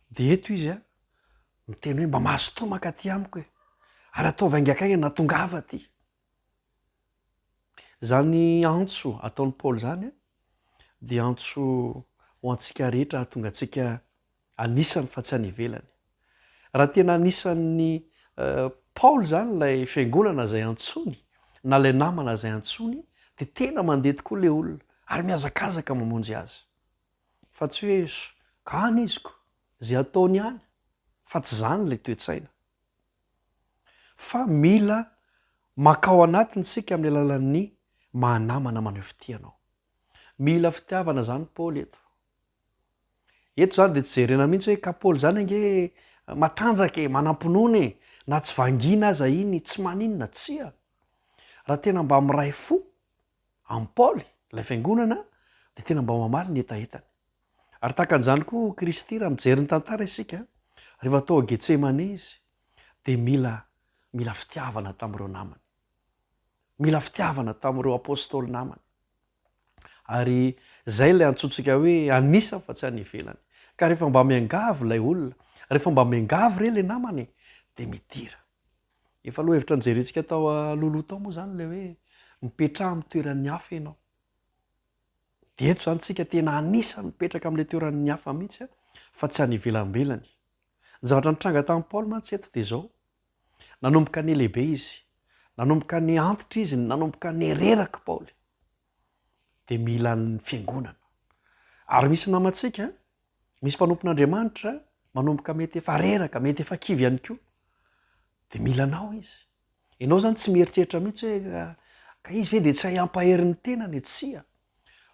Dia eto izy a, miteny hoe mba mazotoa mankaty amiko e! Ary ataovy haingakaingana tongava aty. Izany antso ataon'i Paoly izany dia antso ho antsika rehetra hahatonga antsika anisany fa tsy any ivelany. Raha tena anisan'ny Paoly izany ilay fiangonana izay antsoiny na ilay namana izay antsoiny dia tena mandeha tokoa ilay olona ary mihazakazaka mamonjy azy. Fa tsy hoe ka any izy ko, izay ataony any fa tsy izany ilay toe-tsaina. Fa mila makao anatiny isika amin'ny alalan'ny maha namana maneho fitia anao. Mila fitiavana izany Paoly eto. Eto izany dia tsy jerena mihitsy hoe ka Paoly izany ange matanjaka e, manam-pinoana e, na tsy vangiana aza iny tsy maninona, tsia. Raha tena mba miray fo amin'i Paoly ilay fiangonana dia tena mba mamaly ny hetahetany. Ary tahaka an'izany koa Kristy, raha mijery ny tantara isika, rehefa tao Getsemane Izy, dia mila mila fitiavana tamin'ireo namany. Mila fitiavana tamin'ireo apostoly namany. Ary izay ilay antsointsika hoe anisany fa tsy any ivelany. Ka rehefa mba miangavy ilay olona, rehefa mba miangavy re ilay namana e, dia midira. Efa lohahevitra nojerentsika tao alohaloha tao moa izany ilay hoe mipetraha amin'ny toeran'ny hafa ianao. Dia eto izany tsika tena anisany mipetraka amin'ilay toeran'ny hafa mihitsy fa tsy any ivelambelany. Ny zavatra nitranga tamin'i Paoly mantsy eto dia izao, nanomboka nihalehibe izy, nanomboka nihantitra izy, nanomboka nireraka Paoly. Dia mila ny fiangonana. Ary misy namantsika, misy mpanompon'Andriamanitra manomboka mety efa reraka, mety efa kivy ihany koa. Dia mila anao izy. Ianao izany tsy mieritreritra mihitsy hoe ka izy ve dia tsy hay hampahery ny tenany e? Tsia.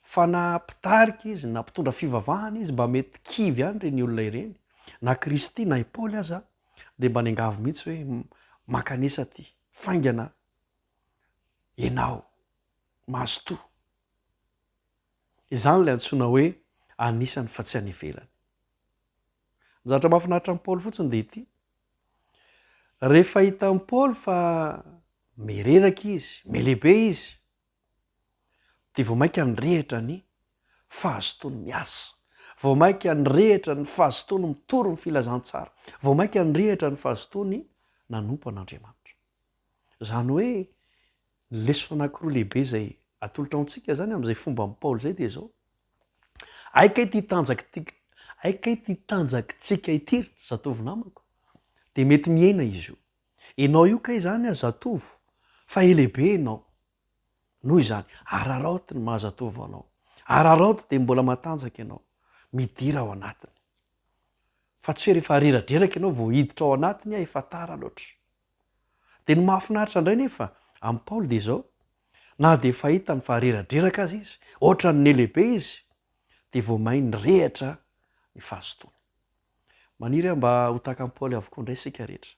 Fa na mpitarika izy na mpitondra fivavahana izy mba mety kivy ihany ireny olona ireny. Na Kristy na i Paoly aza dia mba niangavy mihitsy hoe mankanesa aty faingana ianao. Mazotoa. Izany ilay antsoina hoe anisany fa tsy any ivelany. Ny zavatra mahafinaritra an'i Paoly fotsiny dia ity, Rehefa hitan'i Paoly fa mireraka izy, mihalehibe izy, dia vao mainka nirehitra ny fahazotoany miasa, vao mainka nirehitra ny fahazotoany mitory ny filazantsara, vao mainka nirehitra ny fahazotoany nanompo an'Andriamanitra. Izany hoe ny lesona anankiroa lehibe izay atolotra ho antsika izany amin'izay fomban'i Paoly izay dia izao, Hay kay ity tanjaka ity, Hay kay ity tanjakitsika ity ry zatovo namako dia mety mihena izy io. Enao io kay izany a zatovo fa elehibe enao. Noho izany, araraoty ny maha zatovo anao. Araraoty dia mbola matanjaka ianao. Midira ao anatiny. Fa tsy hoe rehefa reradreraka ianao vao hiditra ao anatiny a efa tara loatra. Dia ny mahafinaritra indray nefa amin'i Paoly dia izao, na dia efa hitany fa reradreraka aza izy, ohatran'ny nelehibe izy, dia vao may nirehatra ny fahazotoany. Maniry aho mba ho tahaka an'i Paoly avokoa indray isika rehetra.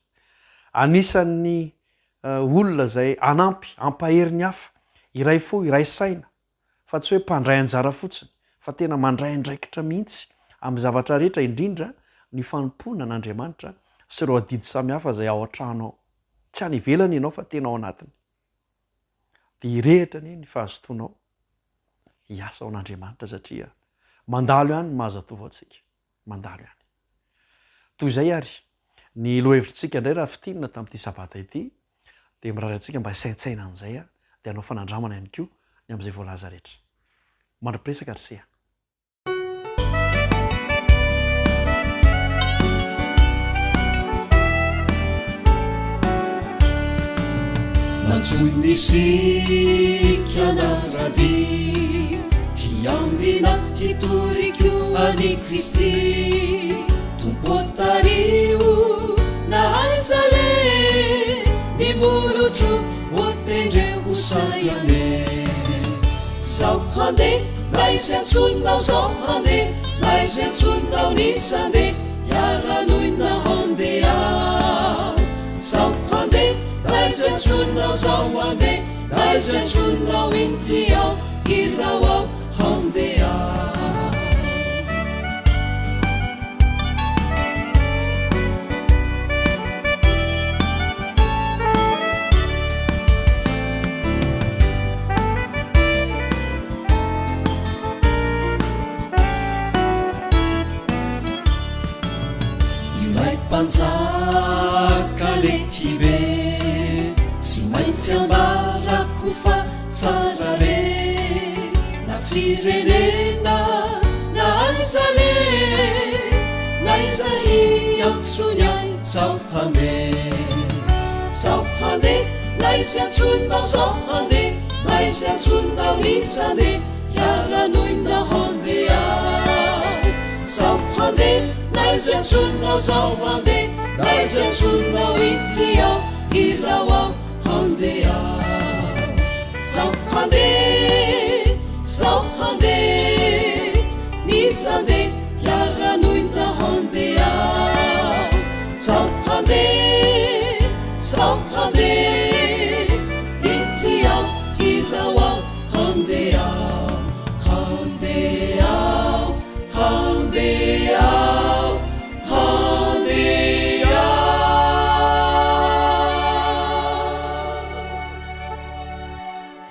Anisan'ny olona izay hanampy, hampahery ny hafa, hiray fo, hiray saina, fa tsy hoe mpandray anjara fotsiny, fa tena mandray andraikitra mihitsy amin'ny zavatra rehetra, indrindra ny fanompoana an'Andriamanitra sy ireo adidy samihafa izay ao an-trano ao. Tsy any ivelany ianao fa tena ao anatiny. Dia hirehitra anie ny fahazotoanao hiasa ho an'Andriamanitra satria mandalo ihany ny maha zatovo antsika. Mandalo ihany. Toy izay àry, ny lohahevitsika indray raha fintinina tamin'ity sabata ity dia mirary antsika mba hisaintsaina an'izay dia hanao fanandramana ihany koa ny amin'izay voalaza rehetra. Mandra-piresaka ry se a! Nantsoiny isika hanara-dia, hiambina hitory koa an'i Kristy. Tompo ô tariho na aiza aleha, ny molotro ô tendreo ho sahy handeha. Zaho handeha na izy antsoinao, zaho handeha na izy antsoinao, n'iza handeha, hiara-noina handeha. Zaho handeha na izy antsoinao, zaho handeha na izy antsoinao, inty aho, iraho aho handeha. Ilay mpanjaka lehibe tsy maintsy ambarako fa tsara re na firenena na aiza le na aiza hiantsony ahy zaho handeha zaho handeha na izy antsoinao zaho handeha na izy antsoinao iza handeha hiara-noina handeha Zaho handeha n'aiza antsoinao Zaho handeha n'aiza antsoinao Ity aho, iraho aho handeha Zaho handeha, zaho handeha N'iza handeha hiara-noina handeha Zaho handeha, zaho handeha Ity aho, iraho aho Handeha aho, handeha aho, handeha aho, handeha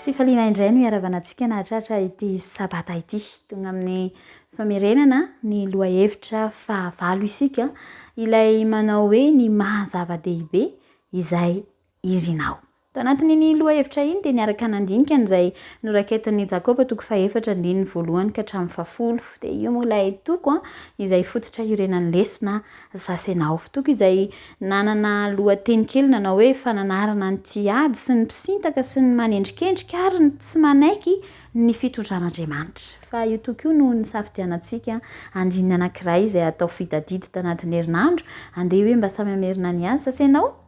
Fifaliana indray no iarahavana antsika nahatratra ity sabata ity. Tonga amin'ny famerenana ny lohahevitra fahavalo isika, ilay manao hoe ny maha zava-dehibe izay irinao. Tao anatin'iny lohahevitra iny dia niaraka nandinika an'izay noraketin'i Jakoba toko fahefatra andininy voalohany ka hatramin'ny fahafolo. Dia io moa ilay toko izay fototra iorenan'ny lesona Zasenao. Toko izay nanana lohateny kely nanao hoe Fananarana ny tia ady sy ny mpisintaka sy ny manendrikendrika ary ny tsy manaiky ny fitondran'Andriamanitra. Fa io toko io no nisafidianantsika andininy anankiray izay atao fitadidy tanatin'ny herinandro. Andeha hoe mba samy hamerina ny azy Zasenao.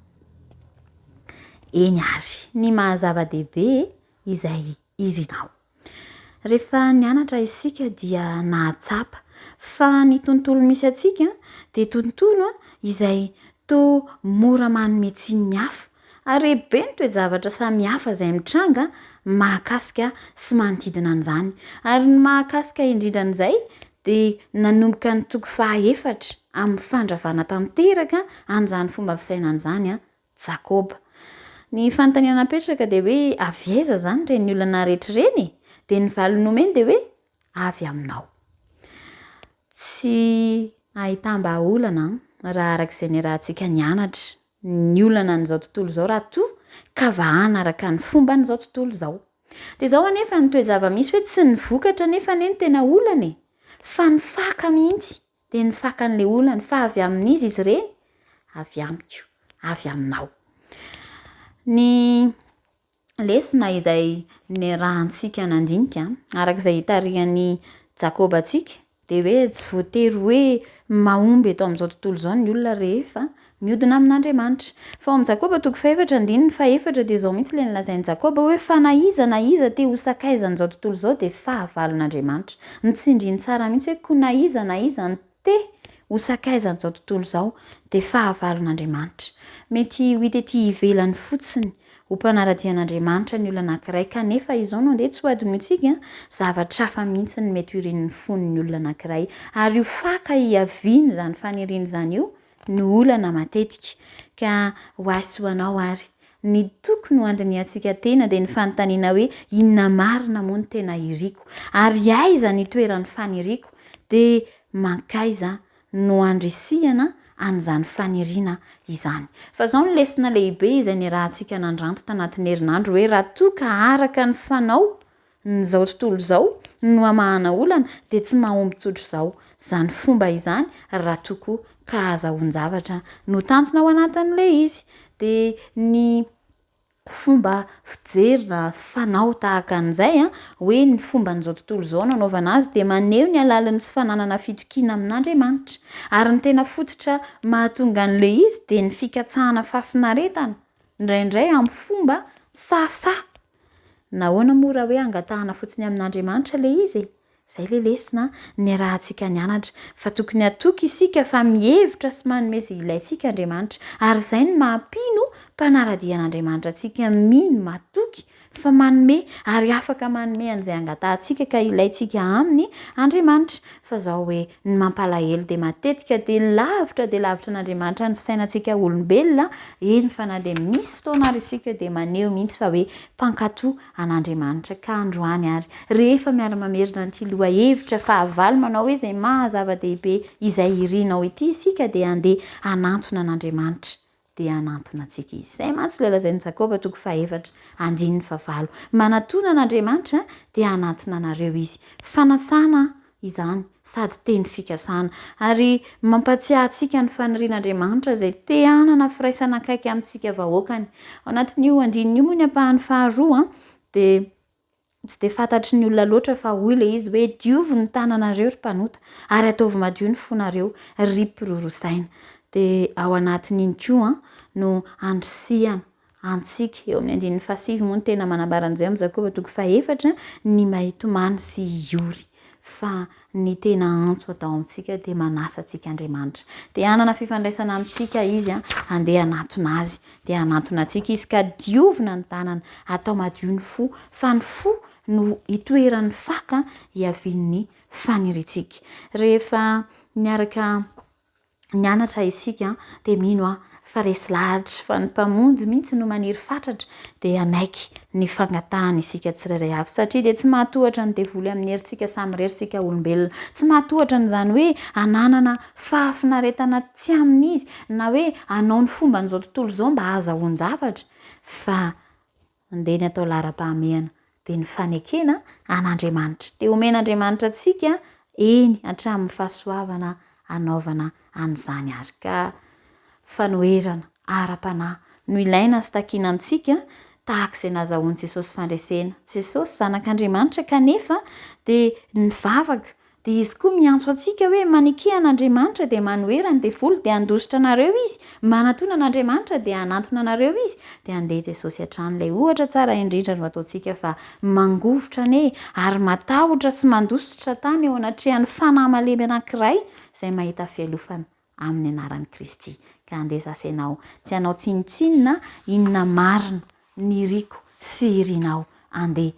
Eny àry, ny maha zava-dehibe izay irinao. Rehefa nianatra isika dia nahatsapa fa ny tontolo misy antsika dia tontolo izay toa mora manome tsiny ny hafa, ary be ny toe-javatra samihafa izay mitranga mahakasika sy manodidina an'izany. Ary ny mahakasika indrindra an'izay dia nanomboka ny toko fahaefatra amin'ny fandravana tanteraka an'izany fomba fisainana izany Jakoba. Ny fanontaniana napetraka dia hoe avy aiza izany ireny olana rehetra ireny e? Dia ny valiny nomeny dia hoe avy aminao. Tsy ahitam-bahaolana raha araka izay niarahantsika nianatra ny olana an'izao tontolo izao raha toa ka vahana araka ny fomban'izao tontolo izao. Dia izao anefa ny toe-java-misy hoe tsy ny vokatra anefa anie no tena olana e! Fa ny faka mihitsy. Dia ny fakan'ilay olana, fa avy amin'iza izy ireny? Avy amiko, avy aminao. Ny lesona izay niarahantsika nandinika, araka izay itarihan'i Jakoba antsika, dia hoe tsy voatery hoe mahomby eto amin'izao tontolo izao ny olona rehefa miodina amin'Andriamanitra. Fa ao amin'i Jakoba toko fahefatra andininy fahefatra dia izao mihitsy ilay nolazain'i Jakoba hoe fa na iza na iza te ho sakaizan'izao tontolo izao dia fahavalon'Andriamanitra. Nitsindriny tsara mihitsy hoe koa na iza na iza no te ho sakaizan'izao tontolo izao dia fahavalon'Andriamanitra. Mety ho hita ety ivelany fotsiny ho mpanara-dia an'Andriamanitra ny olona anankiray kanefa izao no andeha tsy ho adinointsika, zavatra hafa mihitsy no mety ho irin'ny fon'ny olona anankiray ary io faka hiavian'izany faniriana izany io no olana matetika. Ka ho ahy sy ho anao ary, ny tokony ho andinihantsika tena dia ny fanontaniana hoe inona marina moa no tena iriko? Ary aiza ny toeran'ny faniriako? Dia mankaiza no handrisihana an'izany faniriana izany? Fa izao no lesona lehibe izay niarahantsika nandranto tanatin'ny herinandro hoe raha toa ka araka ny fanao n'izao tontolo izao no hamahana olana dia tsy mahomby tsotr'izao izany fomba izany raha toa koa ka ahazahoan-javatra no tanjona ao anatin'ilay izy. Dia ny fomba fijery na fanao tahaka an'izay an, hoe ny fomban'izao tontolo izao no anaovana azy dia maneho ny halalin'ny tsy fananana fitokiana amin'Andriamanitra. Ary ny tena fototra mahatonga an'ilay izy dia ny fikatsahana fahafinaretana, indraindray amin'ny fomba sahasaha. Nahoana moa raha hoe angatahana fotsiny amin'Andriamanitra ilay izy e? Izay ilay lesona niarahantsika nianatra, fa tokony hatoky isika fa mihevitra sy manome izay ilaintsika Andriamanitra. Ary izay no maha mpino mpanara-dia an'Andriamanitra antsika, mino, matoky fa manome ary afaka manome an'izay angatahantsika ka ilaintsika aminy Andriamanitra. Fa izao hoe ny mampalahelo dia matetika dia lavitra dia lavitra an'Andriamanitra ny fisainantsika olombelona, eny fa na dia misy fotoana ary isika dia maneho mihitsy fa hoe mpankatò an'Andriamanitra. Ka androany ary, rehefa miara-mamerina an'ity lohahevitra fahavalo manao hoe izay maha zava-dehibe izay irinao ity isika dia handeha hanantona an'Andriamanitra. dia hanantona antsika Izy. Izay mantsy ilay lazain'i Jakoba toko fahefatra, andininy fahavalo. Manatòna an'Andriamanitra, dia hanantona anareo Izy. Fanasana izany, sady teny fikasana. Ary mampatsiahy antsika ny fanirian'Andriamanitra izay te hanana firaisana akaiky amintsika vahoakany. Ao anatin'io andininy io moa ny ampahany faharoa dia Tsy dia fantatry ny olona loatra fa hoy ilay izy hoe, Diovy ny tananareo, ry mpanota, ary ataovy madio ny fonareo, ry mpiroro saina. Dia ao anatin'iny koa no andrisihana antsika, eo amin'ny andininy fahasivy moa no tena manambara an'izay amin'ny Jakoba toko fahefatra, ny mba hitomany sy hiory. Fa ny tena antso atao amintsika dia manasa antsika Andriamanitra. Te hanana fifandraisana amintsika Izy, handeha hanatona Azy. Dia hanantona antsika Izy ka diovina ny tanana, atao madio ny fo, fa ny fo no itoeran'ny faka hiavian'ny faniriantsika. Rehefa miaraka nianatra isika dia mino aho fa resy lahatra fa ny Mpamonjy mihitsy no maniry fatratra dia hanaiky ny fangatahany isika tsirairay avy satria dia tsy mahatohatra ny devoly amin'ny herintsika samirery isika olombelona. Tsy mahatohatra an'izany hoe hananana fahafinaretana tsy amin'izy na hoe hanao ny fomban'izao tontolo izao mba hahazahoan-javatra fa Andeha ny atao laharam-pahamehana dia ny fanekena an'Andriamanitra. Dia omen'Andriamanitra antsika eny hatramin'ny fahasoavana hanaovana an'izany ary. Ka fanoherana ara-panahy no ilaina sy takiana amintsika tahaka izay nazahoan'i Jesosy fandresena. Jesosy Zanak'Andriamanitra kanefa dia nivavaka Dia Izy koa miantso antsika hoe, Maneke an'Andriamanitra dia manohera ny devoly dia handositra anareo izy, manatona an'Andriamanitra dia hanantona anareo izy. Dia andeha Jesosy hatrany ilay ohatra tsara indrindra no ataontsika fa mangovitra anie ary matahotra sy mandositra tany eo anatrehan'ny fanahy malemy anankiray izay mahita fialofana amin'ny anaran'i Kristy. Ka andeha zasy ianao tsy hanao tsinontsinona inona marina ny iriko sy irinao andeha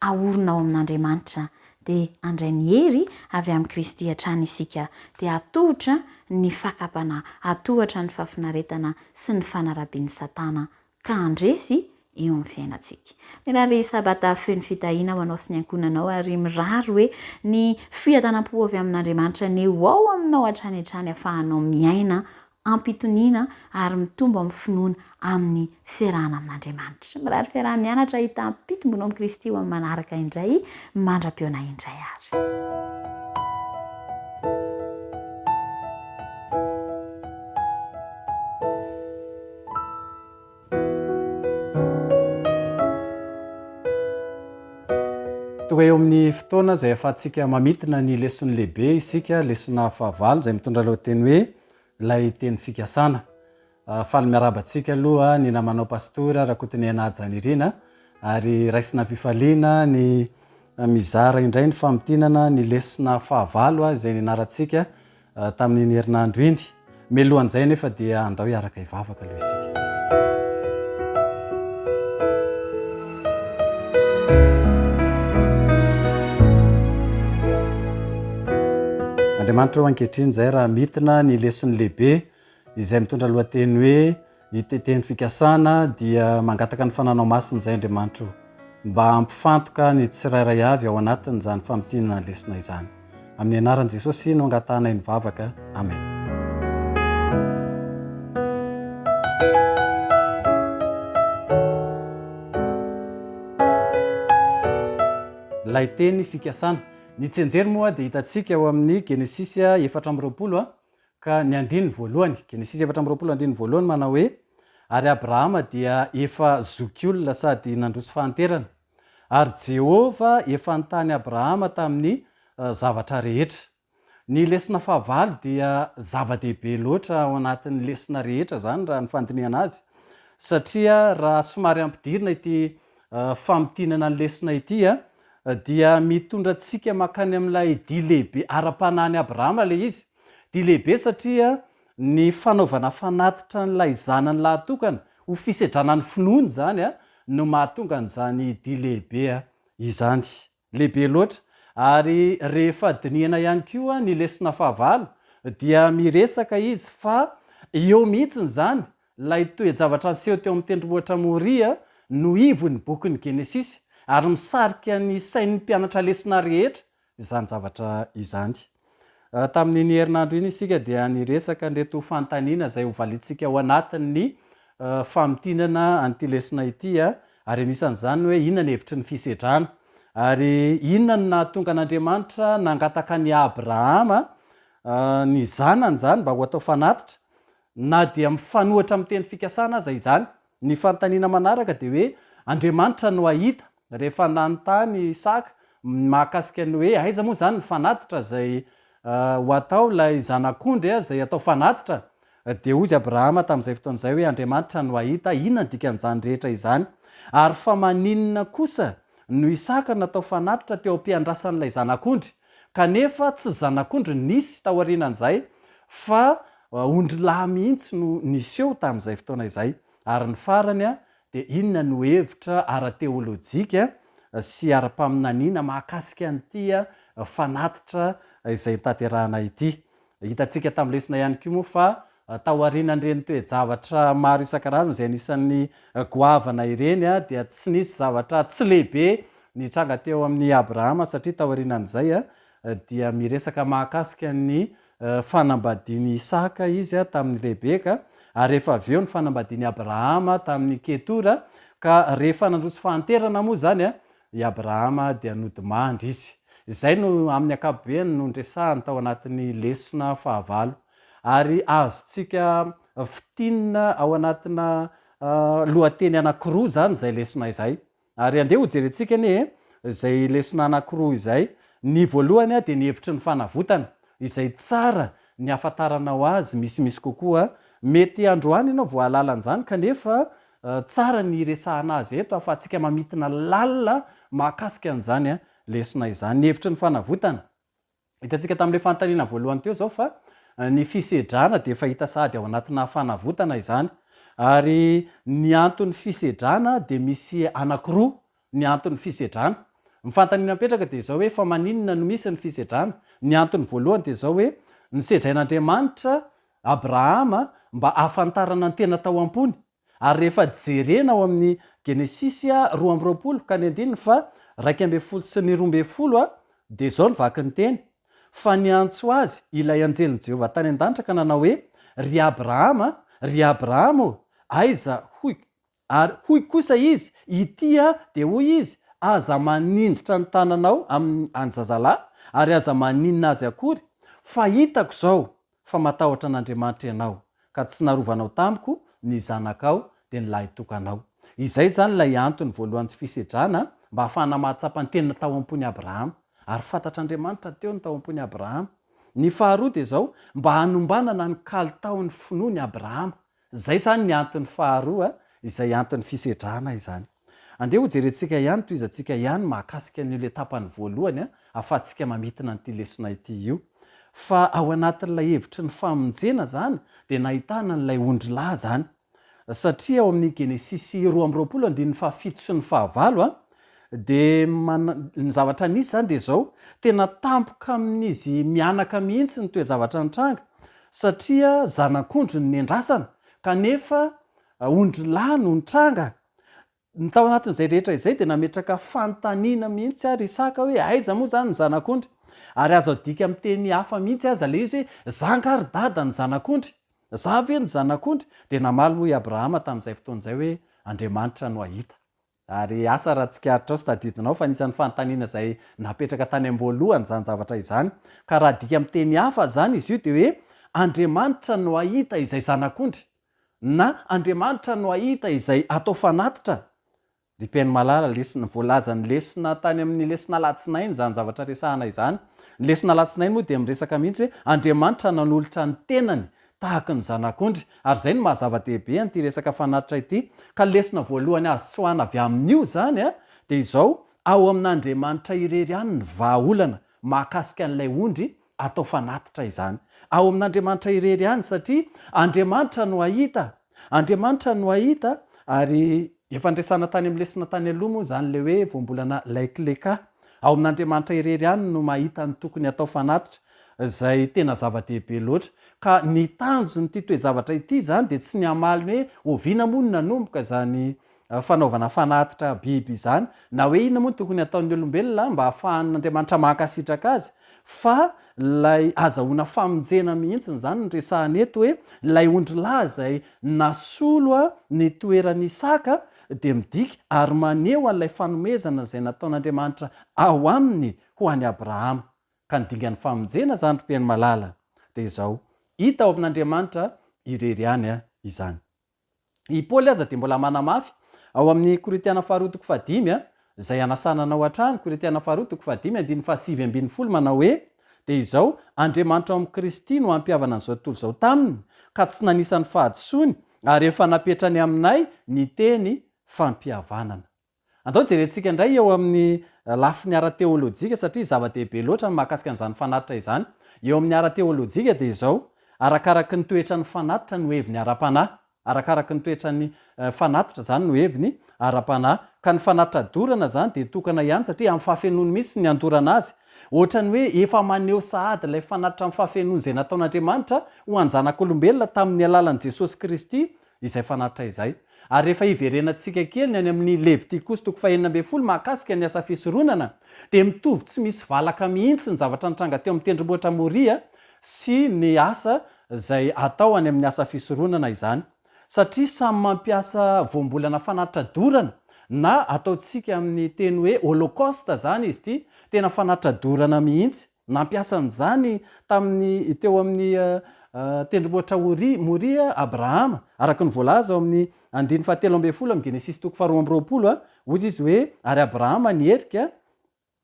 ahorina ao amin'Andriamanitra dia handray ny hery avy amin'i Kristy hatrany isika dia hatohotra ny fakam-panahy, hatohatra ny fahafinaretana sy ny fanarabian'i Satana ka handresy eo amin'ny fiainantsika. Mirary Sabata feno fitahiana ho anao sy ny ankohonanao ary mirary hoe ny fiadanam-po avy amin'Andriamanitra anie ho ao aminao hatrany hatrany afahanao miaina am-pitoniana ary mitombo amin'ny finoana amin'ny fiarahana amin'Andriamanitra. Mirary fiaraha-mianatra hahita am-pitomboana ao amin'i Kristy ho amin'ny manaraka indray mandra-pihaona indray ary. Tonga eo amin'ny fotoana izay ahafahantsika mamintina ny leson'ny lehibe isika, lesona fahavalo izay mitondra lohateny hoe Ilay teny fikasana. Faly miarahaba antsika aloha ny namanao Pastora Rakotoniaina Hajanirina ary raisina am-pifaliana ny mizara indray ny famintinana ny lesona fahavalo izay nianarantsika tamin'iny herinandro iny. Mialohan'izay anefa dia andao hiaraka hivavaka aloha isika. Andriamanitra ô, ankehitriny izay raha mitina ny leson'ny lehibe izay mitondra lohateny hoe Ny Teny Fikasana dia mangataka ny Fananao Masina izay Andriamanitra o, mba hampifantoka ny tsirairay avy ao anatin'izany famintinana ny lesona izany. Amin'ny anaran'i Jesosy no angatahanay ny vavaka. Amen. Ilay teny fikasana. Ny tsianjery moa dia hitantsika ao amin'ny Genesisy 24 ka ny andininy voalohany. Genesisy 24 andininy voalohany manao hoe, Ary Abrahama dia efa zokiolona sady nandroso fahanterana, ary Jehovah efa nitany Abrahama tamin'ny zavatra rehetra. Ny lesona fahavalo dia zava-dehibe loatra ao anatin'ny lesona rehetra izany raha ny fandinihana azy, satria raha somary ampidirina ity famintinana ny lesona ity dia mitondra antsika mankany amin'ilay dia lehibe ara-panahin'i Abrahama ilay izy. Dia lehibe satria ny fanaovana fanatitra an'ilay zanany lahatokana ho fisedrana ny finoany izany no mahatonga an'izany dia lehibe izany. Lehibe loatra. Ary rehefa dinihana ihany koa ny lesona fahavalo dia miresaka izy fa eo mihitsiny izany ilay toe-javatra niseho teo amin'ny tendrombohitra Moria no ivon'ny bokin'ny Genesisy ary misarika ny sain'ny mpianatra lesona rehetra izany zavatra izany. Tamin'iny herinandro iny isika dia niresaka an'ireto fanontaniana izay hovaliantsika ao anatin'ny famintinana an'ity lesona ity, ary anisan'izany ny hoe inona ny hevitry ny fisedrana? Ary inona no nahatonga an'Andriamanitra nangataka an'i Abrahama, ny zanany izany, mba ho atao fanatitra, na dia mifanohitra amin'ny teny fikasana aza izany? Ny fanontaniana manaraka dia hoe Andriamanitra no hahita, rehefa nanontany i Isaka mahakasika ny hoe aiza moa izany ny fanatitra izay ho atao, ilay zanak'ondry izay atao fanatitra, dia hoy izy Abrahama tamin'izay fotoana izay hoe Andriamanitra no hahita, inona ny dikan'izany rehetra izany? Ary fa maninona kosa no Isaka natao fanatitra teo am-piandrasan'ilay zanak'ondry, kanefa tsy zanak'ondry nisy taorianan'izay fa Ondrilahy mihitsy no niseho tamin'izay fotoana izay. Ary ny farany dia inona no hevitra ara-teolojika sy ara-paminaniana mahakasika an'ity fanatitra izay notanterahana ity? Hitantsika tamin'ny lesona ihany koa moa fa taorianan'ireny toe-javatra maro isan-karazany izay anisan'ny goavana ireny dia tsy nisy zavatra tsy lehibe nitranga teo amin'i Abrahama satria taorianan'izay dia miresaka mahakasika ny fanambadian'i Isaka izy tamin'i Rebeka, ary rehefa avy eo ny fanambadian'i Abrahama tamin'i Ketora, ka rehefa nandroso fahanterana moa izany i Abrahama dia nodimandry izy. Izay no amin'ny ankapobeny no niresahany tao anatin'ny lesona fahavalo. Ary azontsika fintinina ao anatina lohateny anankiroa izany izay lesona izay. Ary andeha hojerentsika anie izay lesona anankiroa izay. Ny voalohany dia ny hevitry ny fanavotana, izay tsara ny hahafantaranao azy misimisy kokoa. Mety androany ianao vao hahalala an'izany kanefa tsara ny hiresahana azy eto ahafahantsika mamintina lalina mahakasika an'izany lesona izany. Ny hevitry ny fanavotana. Hitantsika tamin'ilay fanontaniana voalohany teo izao fa ny fisedrana dia efa hita sahady ao anatina fanavotana izany. Ary ny anton'ny fisedrana dia misy anankiroa ny anton'ny fisedrana. Ny fanontaniana mipetraka dia izao hoe fa maninona no misy ny fisedrana? Ny antony voalohany dia izao hoe nisedrain'Andriamanitra Abrahama mba hahafantarana ny tena tao am-pony. Ary rehefa jerena ao amin'ny Genesisy 22 ka ny andininy faha 11 sy ny 12 dia izao no vaky ny teny, Fa niantso azy ilay anjelin'i Jehovah tany an-danitra ka nanao hoe, Ry Abrahama, ry Abrahama ô, aiza hoy Ary hoy kosa izy, Ity aho, dia hoy izy, Aza maninjitra ny tananao amin'ny an'ny zazalahy, ary aza maninona azy akory, fa hitako izao fa matahotra an'Andriamanitra ianao, ka tsy narovanao tamiko ny zanakao, dia ny lahitokanao. Izay izany ilay antony voalohan'ny tsy fisedrana, mba hahafahana mahatsapa ny tena tao am-pon'i Abrahama. Ary fantatr'Andriamanitra teo ny tao am-pon'i Abrahama. Ny faharoa dia izao, mba hanombanana ny kalitaon'ny finoan'i Abrahama. Izay izany ny antony faharoa, izay anton'ny fisedrana izany. Andeha hojerentsika ihany, tohizantsika ihany mahakasika an'io ilay tapany voalohany ahafahantsika mamintina an'ity lesona ity io. Fa ao anatin'ilay hevitry ny famonjena izany dia nahitana an'ilay ondrilahy izany. Satria ao amin'ny Genesisy 22 andininy fahafito sy ny fahavalo dia ny zavatra nisy izany dia izao, tena tampoka amin'izy mianaka mihitsy ny toe-javatra nitranga satria zanak'ondry no nendrasana kanefa ondrilahy no nitranga. Ny tao anatin'izay rehetra izay dia nametraka fanontaniana mihitsy ary Isaka hoe aiza moa izany ny zanak'ondry? Ary azo adika amin'ny teny hafa mihitsy aza ilay izy hoe za nga ry dada ny zanak'ondry? Za ve ny zanak'ondry? Dia namaly moa i Abrahama tamin'izay fotoana izay hoe Andriamanitra no hahita. Ary asa raha tsikaritrao sy tadidinao fa anisan'ny fanontaniana izay napetraka tany am-boalohany izany zavatra izany. Ka raha adika amin'ny teny hafa izany izy io dia hoe Andriamanitra no hahita izay zanak'ondry. Na Andriamanitra no hahita izay atao fanatitra. Ry mpihaino malala, lesona, voalazan'ny lesona tany amin'ny lesona alatsinainy izany zavatra resahana izany. Ny lesona alatsinainy moa dia miresaka mihitsy hoe Andriamanitra nanolotra ny tenany tahaka ny zanak'ondry. Ary izay no maha zava-dehibe an'ity resaka fanatitra ity. Ka ny lesona voalohany azo tsoahana avy amin'io izany dia izao, ao amin'Andriamanitra irery ihany ny vahaolana mahakasika an'ilay ondry atao fanatitra izany. Ao amin'Andriamanitra irery ihany satria Andriamanitra no hahita. Andriamanitra no hahita ary efa niresahana tany amin'ny lesona tany aloha moa izany ilay hoe voambolana laikleka. Ao amin'Andriamanitra irery ihany no mahita ny tokony hatao fanatitra izay tena zava-dehibe loatra. Ka ny tanjon'ity toe-javatra ity izany dia tsy ny hamaly ny hoe oviana moa no nanomboka izany fanaovana fanatitra biby izany, na hoe inona moa no tokony hataon'ny olombelona mba hahafahan'Andriamanitra mankasitraka azy, fa ilay azahoana famonjena mihitsy izany no resahana eto hoe ilay ondrilahy izay nasolo ny toeran'i Isaka dia midika ary maneho an'ilay fanomezana izay nataon'Andriamanitra ao aminy ho an'i Abrahama. Ka ny dingan'ny famonjena izany ry mpihaino malala dia izao, hita ao amin'Andriamanitra irery ihany izany. I Paoly aza dia mbola manamafy ao amin'ny Korintiana faharoa toko fahadimy, izay anasana anao hatrany, Korintiana faharoa toko fahadimy andininy fahasivy ambinifolo manao hoe, Dia izao, Andriamanitra ao amin'i Kristy no hampihavana an'izao tontolo izao taminy, ka tsy nanisa ny fahadisoany, ary efa napetrany aminay ny teny fampihavanana. Andao jerentsika indray eo amin'ny lafiny ara-teolojika satria zava-dehibe loatra ny mahakasika an'izany fanatitra izany. Eo amin'ny ara-teolojika dia izao, arakaraky ny toetran'ny fanatitra no heviny ara-panahy. Arakaraky ny toetran'ny fanatitra izany no heviny ara-panahy. Ka ny fanatitra dorana izany dia tokana ihany satria amin'ny fahafenoany mihitsy ny andorana azy. Ohatran'ny hoe efa maneho sahady ilay fanatitra amin'ny fahafenoany izay nataon'Andriamanitra ho an-janak'olombelona tamin'ny alalan'i Jesosy Kristy izay fanatitra izay. Ary rehefa hiverenantsika kely ny any amin'ny Levitikosy toko fahenina ambinifolo mahakasika ny asa fisoronana, dia mitovy tsy misy valaka mihitsy ny zavatra nitranga teo amin'ny tendrombohitra Moria sy ny asa izay atao any amin'ny asa fisoronana izany. Satria samy mampiasa voambolana fanatitra dorana na ataontsika amin'ny teny hoe holocaust izany izy ity, tena fanatitra dorana mihitsy. Nampiasa an'izany tamin'ny teo amin'ny Tendrombohitra Oria, Moria, Abrahama, araka ny voalaza ao amin'ny andininy fahatelo ambinifolo amin'ny Genesisy toko faharoa amby roapolo, hoy izy hoe, Ary Abrahama niherika,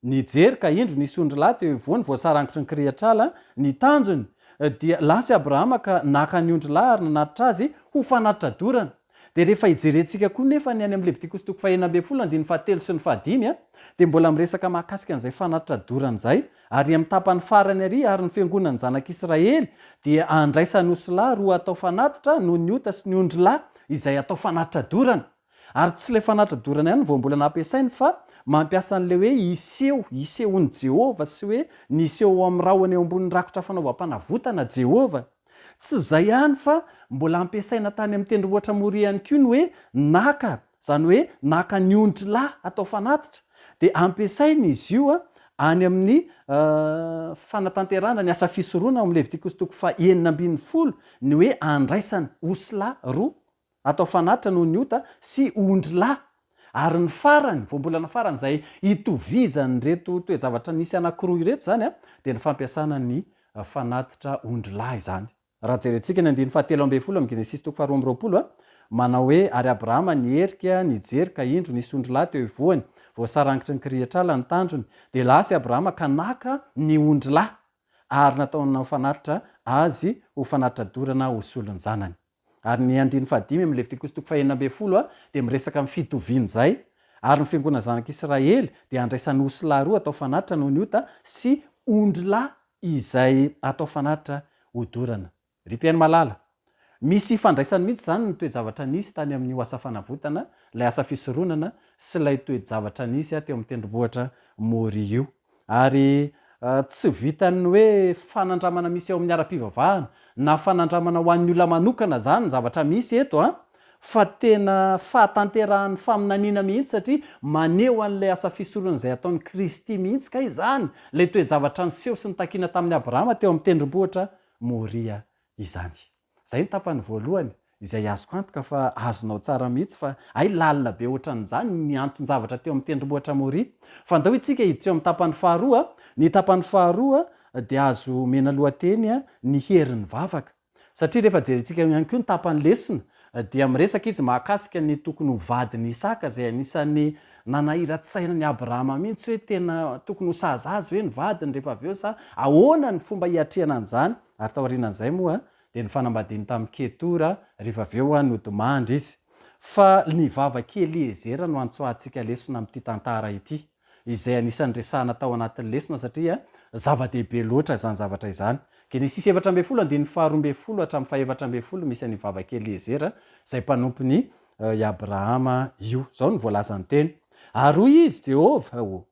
nijery, ka indro nisy ondrilahy teo ivohony voasarangotry ny kirihatr'ala, ny tanjony dia lasa i Abrahama ka naka ny ondrilahy ary nanatitra azy ho fanatitra dorana. Dia rehefa hijerentsika koa nefa ny any amin'ny Levitikosy toko fahenina ambinifolo andininy fahatelo sy ny fahadimy dia mbola miresaka mahakasika an'izay fanatitra dorana izay. Ary amin'ny tapany farany àry, ary ny fiangonan'ny zanak'Israely dia handraisany osilahy roa hatao fanatitra noho ny ota sy ny ondrilahy izay hatao fanatitra dorana. Ary tsy ilay fanatitra dorana ihany no vao mbola nampiasainy fa mampiasa an'ilay hoe hiseho, hisehoan'i Jehovah sy hoe niseho ao amin'ny rahona eo ambonin'ny rakotra fanaovam-panavotana Jehovah. Tsy izay ihany fa mbola ampiasaina tany amin'ny tendrombohitra Moria ihany koa ny hoe naka, izany hoe naka ny ondry lahy hatao fanatitra, dia ampiasaina izy io any amin'ny fanatanterahana ny asa fisoronana ao amin'ny Levitikosy toko fahenina ambinifolo ny hoe andraisana osilahy roa atao fanatitra noho ny ota sy ondry lahy. Ary ny farany, voambolana farany izay itovizan'ireto toe-javatra nisy anankiroa ireto izany dia ny fampiasana ny fanatitra ondrilahy izany. Raha jerentsika ny andininy fahatelo ambinifolo amin'ny Genesisy toko faharoa amby roapolo, manao hoe, Ary Abrahama niherika, nijery, ka indro, nisy ondrilahy teo ivohony, voasarangitry ny kirihitr'ala ny tandrony. Dia lasa i Abrahama ka naka ny ondrilahy, ary nataony ho fanatitra azy ho fanatitra dorana ho solon-janany. Ary ny andininy fahadimy amin'ny Levitikosy toko fahenina ambin'ny folo dia miresaka amin'ny fitovian'izay, Ary ny fiangonana zanak'Israely dia handraisany osilahy roa atao fanatitra noho ny ota sy ondrilahy izay atao fanatitra hodorana. Ry mpihaino malala, misy ifandraisany mihitsy izany ny toe-javatra nisy tany amin'io asa fanavotana, ilay asa fisoronana, sy ilay toe-javatra nisy teo amin'ny tendrombohitra Moria io. Ary tsy vitan'ny hoe fanandramana misy eo amin'ny ara-pivavahana na fanandramana ho an'ny olona manokana izany ny zavatra misy eto an, fa tena fahatanterahan'ny faminaniana mihitsy satria maneho an'ilay asa fisoronana izay ataon'i Kristy mihitsy kay izany ilay toe-javatra niseho sy nitakiana tamin'i Abrahama teo amin'ny tendrombohitra Moria izany. Izay ny tapany voalohany, izay azoko antoka fa azonao tsara mihitsy fa hay lalina be ohatran'izany ny anton-javatra teo amin'ny tendrombohitra Moria. Fa andao itsika hiditra eo amin'ny tapany faharoa, ny tapany faharoa dia azo omena lohateny ny herin'ny vavaka. Satria rehefa jerentsika ihany koa ny tapany lesona dia miresaka izy mahakasika ny tokony ho vadin'i Isaka izay anisan'ny nanahiran-tsaina an'i Abrahama mihitsy hoe tena tokony ho sahaza azy ve ny vadiny rehefa avy eo sa ahoana ny fomba hiatrehana an'izany ary taorianan'izay moa dia ny fanambadiany tamin'i Ketora rehefa avy eo nodimandry izy. Fa ny vavak'i Eliezera no antsoahantsika lesona amin'ity tantara ity. izay anisan'ny resahana tao anatin'ny lesona satria zava-dehibe loatra izany zavatra izany. Genesisy 14 andininy faharoa ambin'ny folo hatramin'ny faha-14 misy an'io vavak'i Eliezera izay mpanompon'i i Abrahama io. Izao no voalazan'ny teny, Ary hoy izy, Jehovah ô,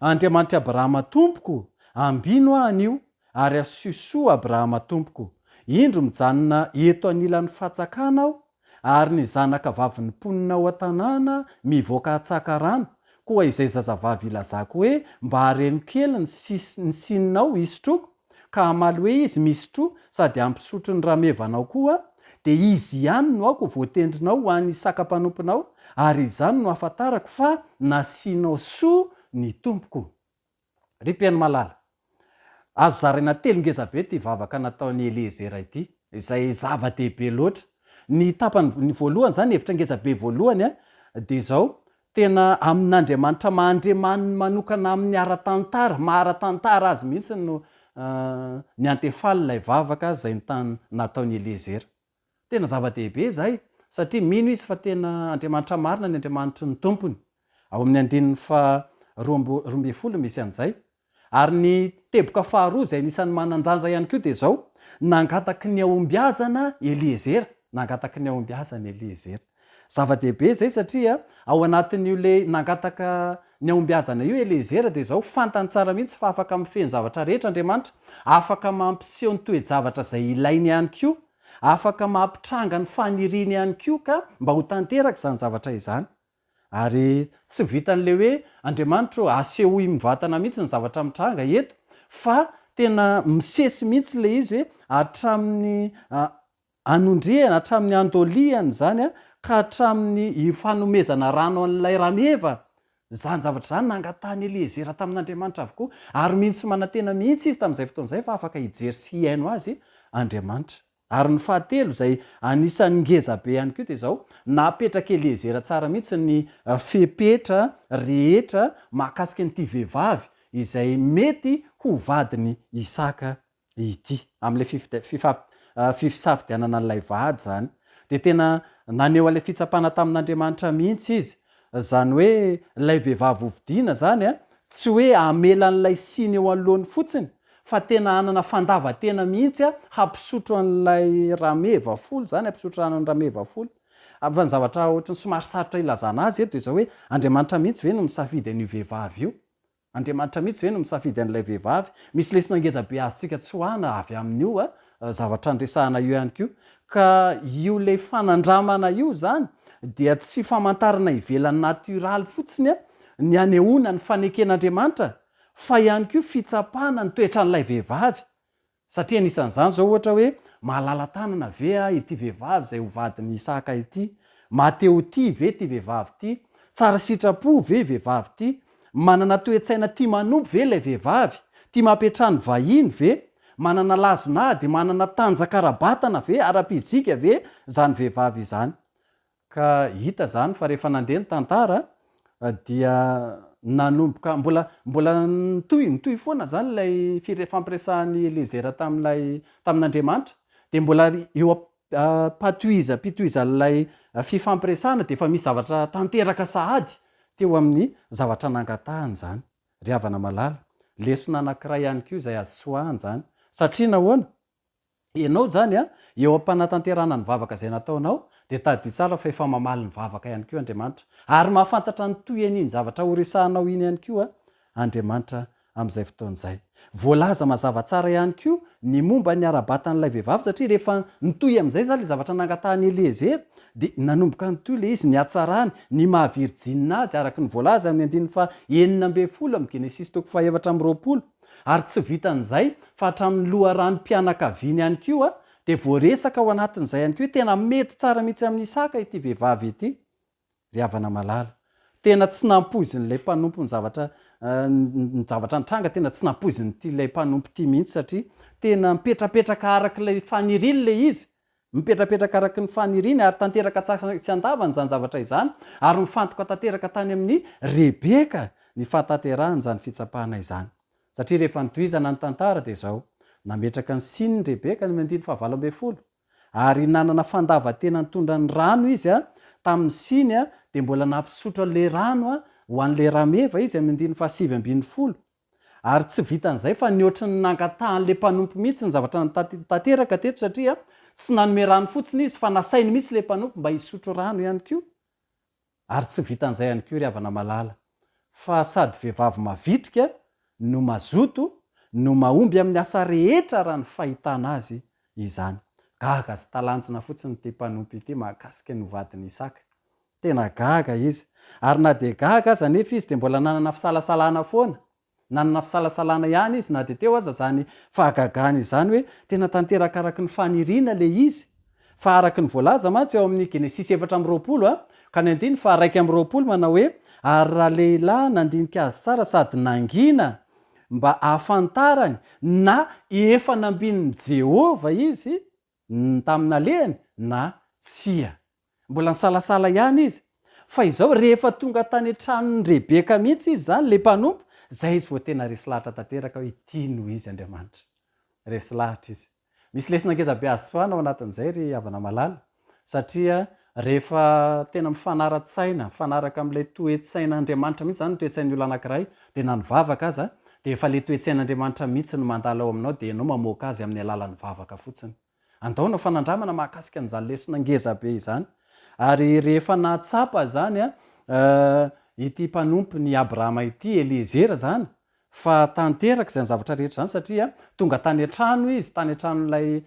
Andriamanitr'i Abrahama tompoko, ambino aho anio, ary asio soa Abrahama tompoko. Indro mijanona eto anilan'ny fatsakana aho, Ary ny zanaka vavin'ny mponina ao an-tanàna mivoaka hatsaka rano, koa izay zazavavy ilazako hoe, Mba areno kely ny sis ny sininao hisotroako, ka hamaly hoe izy, Misotroa, sady hampisotro ny ramevanao koa aho, dia izy ihany no aoka ho voatendrinao ho an'i Isaka mpanomponao, ary izany no hahafantarako fa nasianao soa ny tompoko. Ry mpihaino malala, azo zaraina telo ngezabe ity vavaka nataon'i Eliezera ity, izay zava-dehibe loatra. Ny tapany ny voalohany izany, hevitra ngezabe voalohany dia izao, tena amin'Andriamanitra maha Andriamaniny manokana aminy ara-tantara, maha ara-tantara azy mihitsy no niantefaly ilay vavaka izay nataon'i Eliezera. Tena zava-dehibe izay, satria mino izy fa tena Andriamanitra marina ny Andriamanitry ny tompony. Ao amin'ny andininy faha 12 misy an'izay. Ary ny teboka faharoa izay anisan'ny manan-danja ihany koa dia izao, nangataky ny hahombiazana Eliezera. Nangataky ny hahombiazana Eliezera. Zava-dehibe izay satria ao anatin'io ilay nangataka ny hahombiazana io Eliezera dia izao, fantany tsara mihitsy fa afaka mifehy ny zavatra rehetra Andriamanitra, afaka mampiseho ny toe-javatra izay ilainy ihany koa, afaka mampitranga ny faniriany ihany koa ka mba ho tanteraka izany zavatra izany. Ary tsy vitan'ilay hoe Andriamanitra ô, asehoy mivantana mihitsy ny zavatra mitranga eto fa tena misesy mihitsy ilay izy hoe hatramin'ny Anondrehana hatramin'ny andolihany izany ka hatramin'ny ifanomezana rano an'ilay rameva. Izany zavatra izany nangatahan'i Eliezera tamin'Andriamanitra avokoa, ary mino sy manantena mihitsy izy tamin'izay fotoana izay fa afaka hijery sy hihaino azy Andriamanitra. Ary ny fahatelo izay anisan'ny ngeza be ihany koa dia izao, napetrak'i Eliezera tsara mihitsy ny fepetra rehetra mahakasika an'ity vehivavy izay mety ho vadin'i Isaka ity. Amin'ilay fisafidianana an'ilay vady izany, dia tena naneho an'ilay fitsapana tamin'Andriamanitra mihitsy izy. Izany hoe ilay vehivavy hovidiana izany, tsy hoe hamela an'ilay siny eo anoloany fotsiny, fa tena hanana fandavan-tena mihitsy hampisotro an'ilay rameva folo izany, hampisotro rano an'ny rameva folo. Fa ny zavatra ohatran'ny somary sarotra ilazana azy eto dia izao hoe, Andriamanitra mihitsy ve no misafidy an'io vehivavy io? Andriamanitra mihitsy ve no misafidy an'ilay vehivavy? Misy lesona ngeza be azontsika tsoahana avy amin'io zavatra niresahana io ihany koa. Ka io ilay fanandramana io izany dia tsy famantarana ivelan'ny natioraly fotsiny ny hanehoana ny faneken'Andriamanitra fa ihany koa fitsapana ny toetran'ilay vehivavy. Satria anisan'izany izao ohatra hoe, malala-tanana ve ity vehivavy izay ho vadin'i Isaka ity? Maha-te-ho tia ve ity vehivavy ity? Tsara sitrapo ve vehivavy ity? Manana toe-tsaina tia manompo ve ilay vehivavy? Tia mampiantrano vahiny ve? Manana lazon'ady, manana tanjaka ara-batana ve, ara-pizika ve izany vehivavy izany? Ka hita izany fa rehefa nandeha ny tantara dia nanomboka, mbola mbola nitohy nitohy foana izany ilay fire- fampiresahan'i Eliezera tamin'ilay tamin'Andriamanitra, dia mbola eo am-patohizam-pitohizan'ilay fifampiresahana dia efa misy zavatra tanteraka sahady teo amin'ny zavatra nangatahany izany. Ry havana malala, lesona anankiray ihany koa izay azo tsoahana izany. Satria nahoana? Ianao izany an, eo am-panatanterahana ny vavaka izay nataonao, dia tadidio tsara fa efa mamaly ny vavaka ihany koa Andriamanitra. Ary mahafantatra ny tohin'iny zavatra horesahanao iny ihany koa Andriamanitra amin'izay fotoana izay. Voalaza mazava tsara ihany koa ny momba ny ara-batan'ilay vehivavy satria rehefa nitohy amin'izay izany ilay zavatra nangatahan'i Eliezera, dia nanomboka nitohy ilay izy, ny hatsarany, ny maha virjinina azy, araka ny voalaza amin'ny andininy faha 16 amin'ny Genesisy toko faha 24. Ary tsy vitan'izay fa hatramin'ny loharanom-pianakaviany ihany koa dia voaresaka ao anatin'izay ihany koa hoe tena mety tsara mihitsy amin'i Isaka ity vehivavy ity. Ry havana malala, tena tsy nampoizin'ilay mpanompo ny zavatra ny zavatra nitranga, tena tsy nampoizin'ity ilay mpanompo ity mihitsy satria tena mipetrapetraka araka ilay faniriany ilay izy. Mipetrapetraka araka ny faniriany ary tanteraka tsy an-davany izany zavatra izany, ary nifantoka tanteraka tany amin'i Rebeka ny fahatanterahany izany fitsapana izany. Satria rehefa notohizana ny tantara dia izao, nametraka ny sininy Rebeka ny andininy fahavalo ambin'ny folo, ary nanana fandavan-tena nitondra ny rano izy tamin'ny siny dia mbola nampisotro an'ilay rano ho an'ilay rameva izy amin'ny andininy fahasivy ambin'ny folo. Ary tsy vitan'izay fa nihoatry ny nangatahan'ilay mpanompo mihitsy ny zavatra tanteraka teto satria tsy nanome rano fotsiny izy fa nasainy mihitsy ilay mpanompo mba hisotro rano ihany koa. Ary tsy vitan'izay ihany koa ry havana malala fa sady vehivavy mavitrika no mazoto no mahomby amin'ny asa rehetra raha ny fahitana azy izany. Gaga sy talanjona fotsiny ity mpanompo ity mahakasika ny ho vadin'i Isaka. Tena gaga izy. Ary na dia gaga aza anefa izy dia mbola nanana fisalasalana foana. Nanana fisalasalana ihany izy na dia teo aza izany fahagagana izany hoe tena tanteraka araka ny faniriana ilay izy. Fa araka ny voalaza mantsy ao amin'ny Genesisy 24 ka ny andininy faha-21 manao hoe, Ary ralehilahy nandinika azy tsara sady nangina mba hahafantarany na efa nambinin'i Jehovah izy tamin'ny nalehany na tsia. Mbola nisalasala ihany izy. Fa izao, rehefa tonga tany an-tranon'i Rebeka mihitsy izy izany, ilay mpanompo, izay izy vao tena resy lahatra tanteraka hoe ity no izy Andriamanitra. Resy lahatra izy. Misy lesona ngeza be azo tsoahina ao anatin'izay ry havana malala, satria rehefa tena mifanara-tsaina, mifanaraka amin'ilay toe-tsain'Andriamanitra mihitsy izany ny toe-tsain'ny olona anankiray, dia na ny vavaka aza, dia efa ilay toe-tsain'Andriamanitra mihitsy no mandalo ao aminao, dia ianao mamoaka azy amin'ny alalan'ny vavaka fotsiny. Andao hanao fanandramana mahakasika an'izany lesona ngeza be izany. Ary rehefa nahatsapa izany ity mpanompon' i Abrahama ity, Eliezera izany, fa tanteraka izany zavatra rehetra izany, satria tonga tany an-trano izy, tany an-tranon'ilay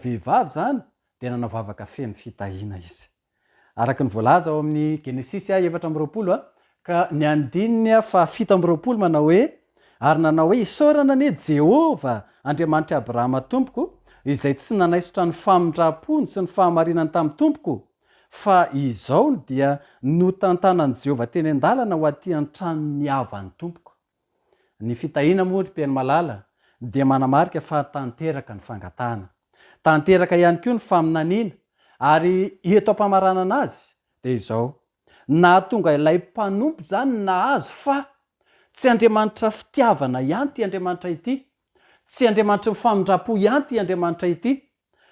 vehivavy izany, dia nanao vavaka feno fitahiana izy. Araka ny voalaza ao amin'ny Genesisy 24 ka ny andininy faha-27 manao hoe, Ary nanao hoe, Isaorana anie Jehovah, Andriamanitr'i Abrahama tompoko, izay tsy nanaisotra ny famindram-pony sy ny fahamarinany tamin'ny tompoko, fa izao dia notantanan'i Jehovah teny an-dalana ho aty an-tranon'ny havan'ny tompoko. Ny fitahiana moa, ry mpihaino malala, dia manamarika fa tanteraka ny fangatahana. Tanteraka ihany koa ny faminaniana, ary eto am-pamaranana azy dia izao, nahatonga ilay mpanompo izany nahazo fa tsy Andriamanitra fitiavana ihany ity Andriamanitra ity, tsy Andriamanitry ny famindram-po ihany ity Andriamanitra ity,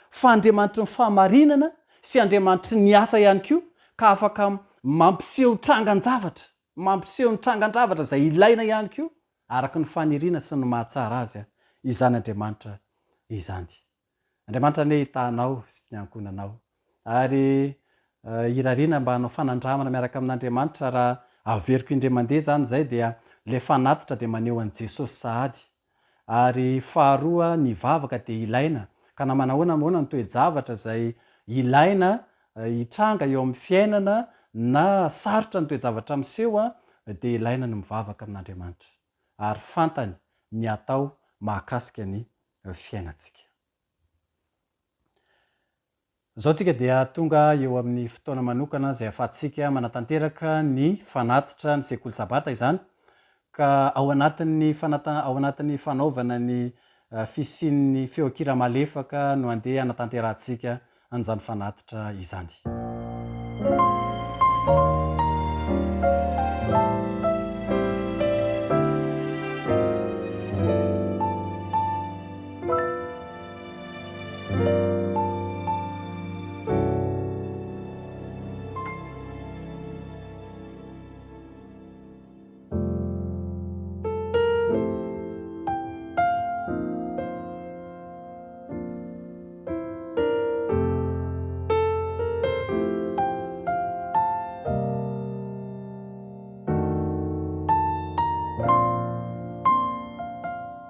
fa Andriamanitry ny fahamarinana sy Andriamanitry ny asa ihany koa, ka afaka mampiseho trangan-javatra. Mampiseho ny trangan-javatra izay ilaina ihany koa araka ny faniriana sy ny mahatsara azy izany Andriamanitra izany. Andriamanitra anie hitaha anao sy ny ankohonanao. Ary irariana mba hanao fanandramana miaraka amin'Andriamanitra raha averiko indray mandeha izany izay dia ilay fanatitra dia maneho an'i Jesosy sahady Ary faharoa ny vavaka dia ilaina, ka na manahoana ahoana ny toe-javatra izay ilaina hitranga eo amin'ny fiainana na sarotra ny toe-javatra miseho dia ilaina ny mivavaka amin'Andriamanitra ary fantany ny atao mahakasika ny fiainantsika. Izao tsika dia tonga eo amin'ny fotoana manokana izay ahafahantsika manatanteraka ny fanatitra ny sekoly sabata izany ka ao anatin'ny fanata ao anatin'ny fanaovana ny fisian'ny feon-kira malefaka no andeha hanatanterahantsika an'izany fanatitra izany.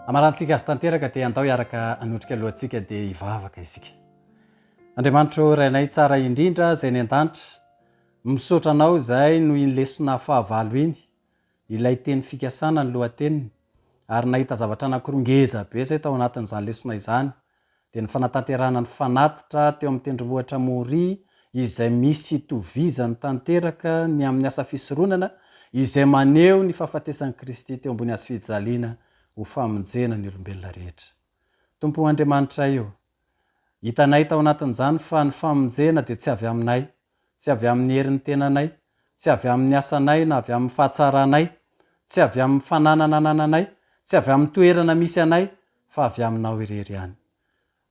Hamarantsika azy tanteraka dia andao hiaraka hanotrika lohantsika dia hivavaka isika. Andriamanitra ô Rainay tsara indrindra izay any an-danitra, misaotra Anao izahay noho iny lesona fahavalo iny, ilay teny fikasana ny lohateniny, ary nahita zavatra anankiroa ngeza be izay tao anatin'izany lesona izany, dia ny fanatanterahana ny fanatitra teo amin'ny tendrombohitra Moria izay misy itovizany tanteraka ny amin'ny asa fisoronana izay maneho ny fahafatesan'i Kristy teo ambony hazofijaliana ho famonjena ny olombelona rehetra. Tompo Andriamanitray ô, hitanay tao anatin'izany fa ny famonjena dia tsy avy aminay, tsy avy amin'ny herin'ny tenanay, tsy avy amin'ny asanay na avy amin'ny fahatsaranay, tsy avy amin'ny fananana anananay, tsy avy amin'ny toerana misy anay, fa avy Aminao irery ihany.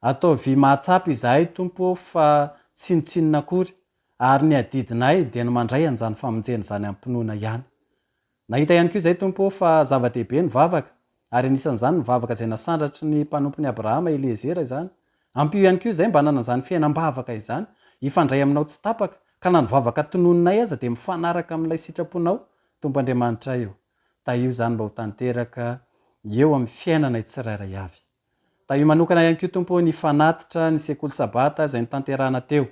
Ataovy mahatsapa izahay, Tompo ô, fa tsinontsinona akory, ary ny adidinay dia ny mandray an'izany famonjena izany am-pinoana ihany. Nahita ihany koa izahay, Tompo ô, fa zava-dehibe ny vavaka, ary anisan'izany ny vavaka izay nasandratry ny mpanompon'i Abrahama, Eliezera, izany. Ampio ihany koa izahay mba hanana izany fiainam-bavaka izany, hifandray Aminao tsy tapaka, ka na ny vavaka tononinay aza dia mifanaraka amin'ilay sitraponao, Tompo Andriamanitray ô. Tahio izany mba ho tanteraka eo amin'ny fiainanay tsirairay avy. Tahio manokana ihany koa, Tompo ô, ny fanatitra ny sekoly Sabata izay notanterahana teo.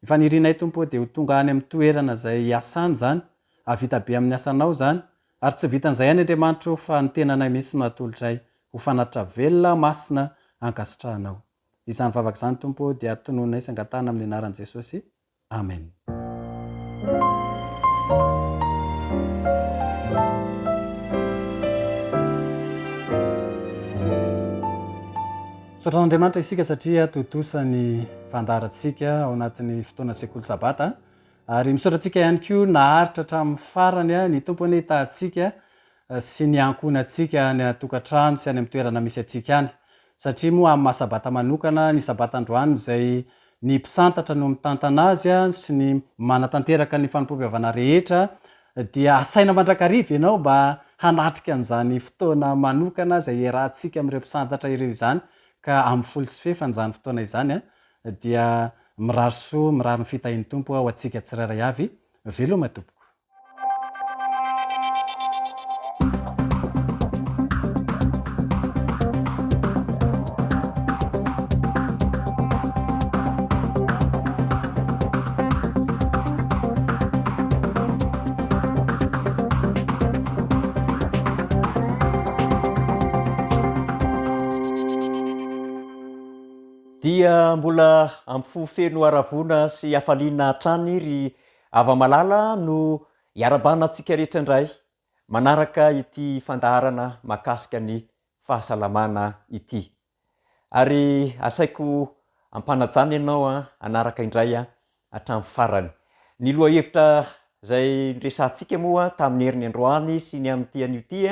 Ny fanirianay, Tompo ô, dia ho tonga any amin'ny toerana izay hiasana izany, hahavita be amin'ny asanao izany, ary tsy vitan'izay ihany, Andriamanitra ô, fa ny tenanay mihitsy no atolotray ho fanatitra velona, masina, ankasitrahanao. Izany vavaka izany, Tompo ô, dia tonononay sy angatahana amin'ny anaran'i Jesosy. Amen. Misaotra an'Andriamanitra isika satria tontosa ny fandaharantsika ao anatin'ny fotoana sekoly sabata ary misaotra antsika ihany koa naharitra hatramin'ny farany ny Tompo anie hitahantsika sy ny ankohonantsika any an-tokantrano sy any amin'ny toerana misy antsika any. Satria moa amin'ny maha sabata manokana ny sabata androany izay ny mpisantatra no mitantana azy sy ny manatanteraka ny fanompoam-pivavahana rehetra dia asaina mandrakariva ianao mba hanatrika an'izany fotoana manokana izay iarahantsika amin'ireo mpisantatra ireo izany ka amin'ny 10:30 izany fotoana izany dia mirary soa mirary ny fitahian'ny Tompo ho antsika tsirairay avy. Veloma tompoko. Dia mbola amin'ny fo feno haravoana sy hafaliana hatrany ry Hava-malala no iarabana antsika rehetra indray manaraka ity fandaharana mahakasika ny fahasalamana ity. Ary asaiko ampanajana ianao hanaraka indray hatramin'ny farany. Ny lohahevitra izay noresahantsika moa tamin'ny heriny androany sy ny amin'ity anio ity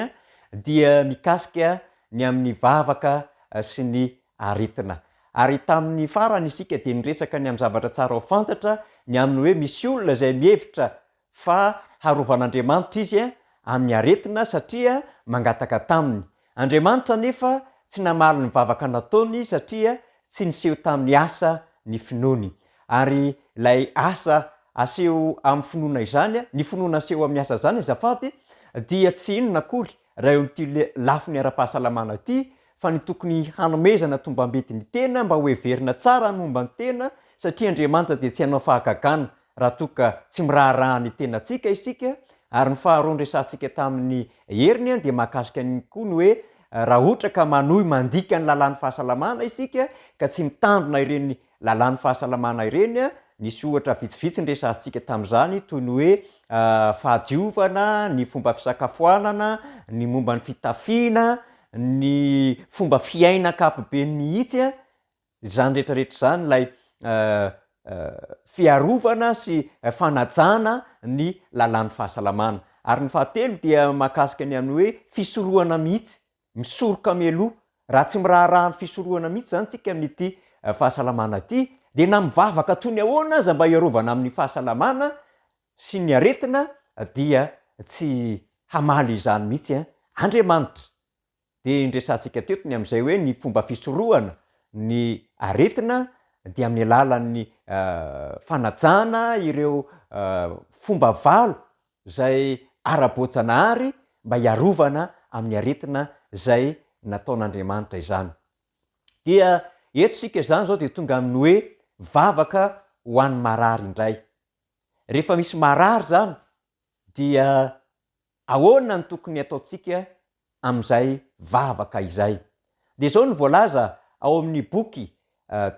dia mikasika ny amin'ny vavaka sy ny aretina. Ary tamin'ny farany isika dia niresaka ny amin'ny zavatra tsara ho fantatra, ny amin'ny hoe misy olona izay mihevitra fa harovan'Andriamanitra izy amin'ny aretina satria mangataka taminy. Andriamanitra anefa tsy namaly ny vavaka nataony satria tsy niseho tamin'ny asa ny finoany. Ary ilay asa aseho amin'ny finoana izany, ny finoana aseho amin'ny asa izany azafady, dia tsy inona akory raha eo amin'ity lafiny ara-pahasalamana ity fa ny tokony hanomezana tombam-bidy ny tena mba ho heverina tsara ny momba ny tena satria Andriamanitra dia tsy hanao fahagagana raha toa ka tsy miraharaha ny tenantsika isika ary ny faharoa niresahantsika tamin'ny heriny dia mahakasika ny koa ny hoe raha ohatra ka manohy mandika ny lalàn'ny fahasalamana isika ka tsy mitandrina ireny lalàn'ny fahasalamana ireny, nisy ohatra vitsivitsy niresahantsika tamin'izany toy ny hoe fahadiovana, ny fomba fisakafoanana, ny momba ny fitafiana, ny fomba fiaina ankapobeny mihitsy, izany rehetra rehetra izany ilay. fiarovana sy fanajana ny lalàn'ny fahasalamana. Ary ny fahatelo dia mahakasika ny amin'ny hoe fisorohana mihitsy, misoroka mialoha. Raha tsy miraharaha ny fisorohana mihitsy izany tsika amin'ity fahasalamana ity dia na mivavaka toy ny ahoana aza mba hiarovana amin'ny fahasalamana sy ny aretina dia tsy hamaly izany mihitsy Andriamanitra. Dia niresahantsika teto ny amin'izay hoe ny fomba fisorohana ny aretina dia amin'ny alalan'ny fanajana ireo fomba valo izay ara-boajanahary mba hiarovana amin'ny aretina izay nataon'Andriamanitra izany. Dia eto isika izany izao dia tonga amin'ny hoe vavaka ho an'ny marary indray. Rehefa misy marary izany dia ahoana no tokony hataontsika amin'izay vavaka izay? Dia izao no voalaza ao amin'ny boky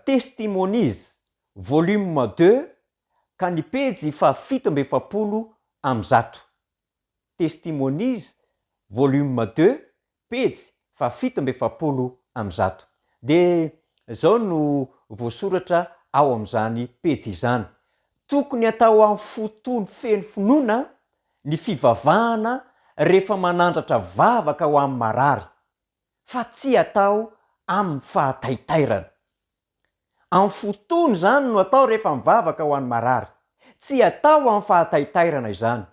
Testimonies, volume deux, ka ny pejy faha 147. Testimonies, volume deux, pejy faha 147. Dia izao no voasoratra ao amin'izany pejy izany, Tokony hatao amin'ny fo tony feno finoana ny fivavahana rehefa manandratra vavaka ho amin'ny marary, fa tsy atao amin'ny fahataitairana. Amin'ny fo tony izany no atao rehefa mivavaka ho an'ny marary. Tsy atao amin'ny fahataitairana izany.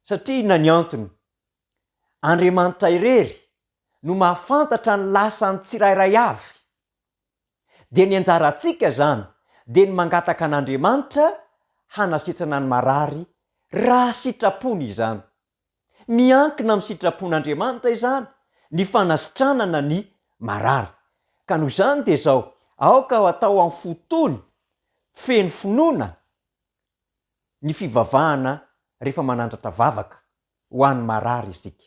Satria inona ny antony? Andriamanitra irery no mahafantatra ny lasan'ny tsirairay avy. Dia ny anjarantsika izany dia ny mangataka an'Andriamanitra hanasitrana ny marary raha sitrapony izany. Miankina amin'ny sitrapon'Andriamanitra izany ny fanasitranana ny marary. Ka noho izany dia izao, aoka ho atao amin'ny fo tony, feno finoana ny fivavahana rehefa manandratra vavaka ho an'ny marary isika.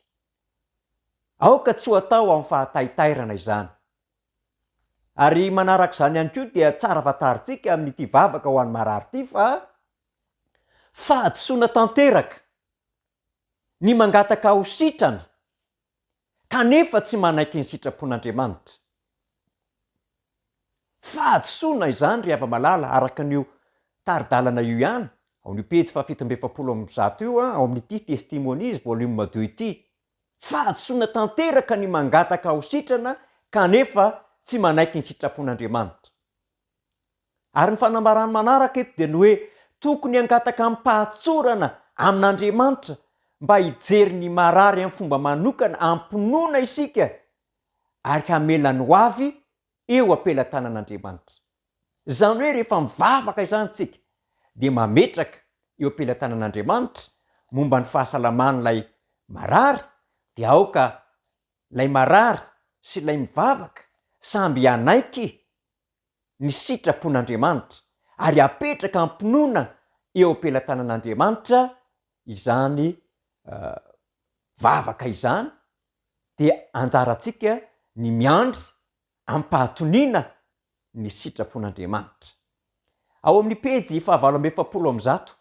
Aoka tsy ho atao amin'ny fahataitairana izany. Ary manaraka izany ihany koa dia tsara fantarintsika amin'ity vavaka ho an'ny marary ity fa fahadisoana tanteraka ny mangataka ho sitrana kanefa tsy manaiky ny sitrapon'Andriamanitra. Fahadisoana izany ry hava-malala araka an'io tari-dalana io ihany, ao amin'io pejy faha 147 io, ao amin'ity Testimonies volume deux ity. Fahadisoana tanteraka ny mangataka ho sitrana kanefa tsy manaiky ny sitrapon'Andriamanitra. Ary ny fanambarany manaraka eto dia ny hoe tokony hangataka amim-pahatsorana amin'Andriamanitra mba hijery ny marary amin'ny fomba manokana am-pinoana isika ary hamela ny hoavy eo am-pelatanan'Andriamanitra. Izany hoe rehefa mivavaka izany isika dia mametraka eo am-pelatanan'Andriamanitra momba ny fahasalaman'ilay marary dia aoka ilay marary sy ilay mivavaka samby hanaiky ny sitrapon'Andriamanitra ary apetraka am-pinoana eo am-pelatanan'Andriamanitra izany vavaka izany dia anjarantsika ny miandry amim-pahatoniana ny sitrapon'Andriamanitra. Ao amin'ny pejy fahavalo 148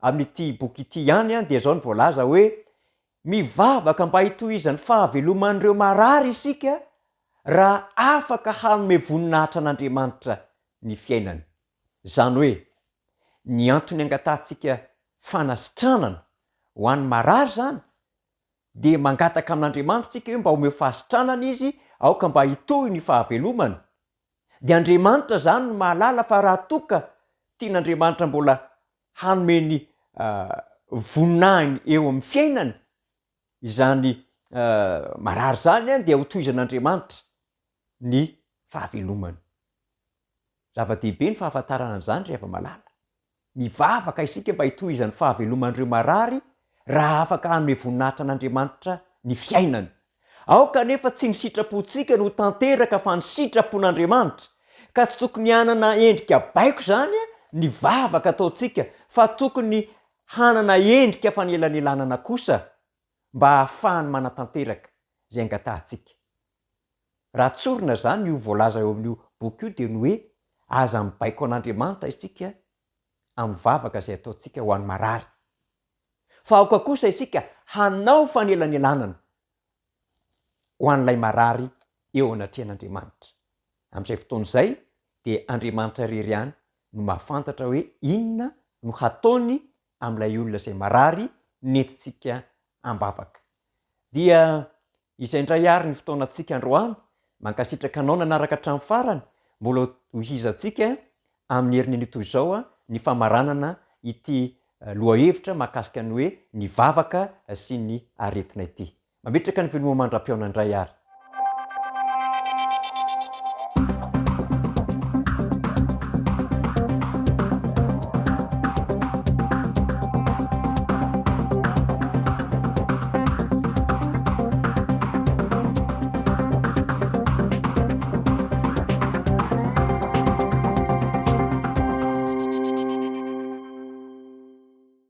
amin'ity boky ity ihany dia izao no voalaza hoe, Mivavaka mba hitohizan'ny fahaveloman'ireo marary isika raha afaka hanome voninahitra an'Andriamanitra ny fiainany. Izany hoe, ny antony angatahantsika fanasitranana ho an'ny marary izany dia mangataka amin'Andriamanitra isika hoe mba omeo fahasitranana izy, aoka mba hitohy ny fahavelomany. Dia Andriamanitra izany no mahalala fa raha toa ka tian'Andriamanitra mbola hanome ny voninahiny eo amin'ny fiainany izany marary izany dia hotohizan'Andriamanitra ny fahavelomany. Zava-dehibe ny fahafantarana an'izany ry hava-malala. Mivavaka isika mba hitohizan'ny fahaveloman'ireo marary raha afaka hanome voninahitra an'Andriamanitra ny fiainany. Aoka anefa tsy ny sitrapontsika no ho tanteraka fa ny sitrapon'Andriamanitra. Ka tsy tokony hanana endrika baiko izany ny vavaka ataontsika fa tokony hanana endrika fanelanelanana kosa mba hahafahany manatanteraka izay angatahantsika. Raha tsorina izany io voalaza eo amin'io boky io dia ny hoe aza mibaiko an'Andriamanitra isika amin'ny vavaka izay ataontsika ho an'ny marary. Fa aoka kosa isika hanao fanelanelanana ho an'ilay marary eo anatrehan'Andriamanitra. Amin'izay fotoana izay dia Andriamanitra irery ihany. no mahafantatra hoe inona no hataony amin'ilay olona izay marary nentintsika am-bavaka. Dia izay indray àry ny fotoanantsika androany. Mankasitraka anao nanaraka hatramin'ny farany. Mbola hohizantsika amin'ny herin'iny toy izao ny famaranana ity lohahevitra mahakasika ny hoe ny vavaka sy ny aretina ity. Mametraka ny veloma mandra-pihaona indray ary.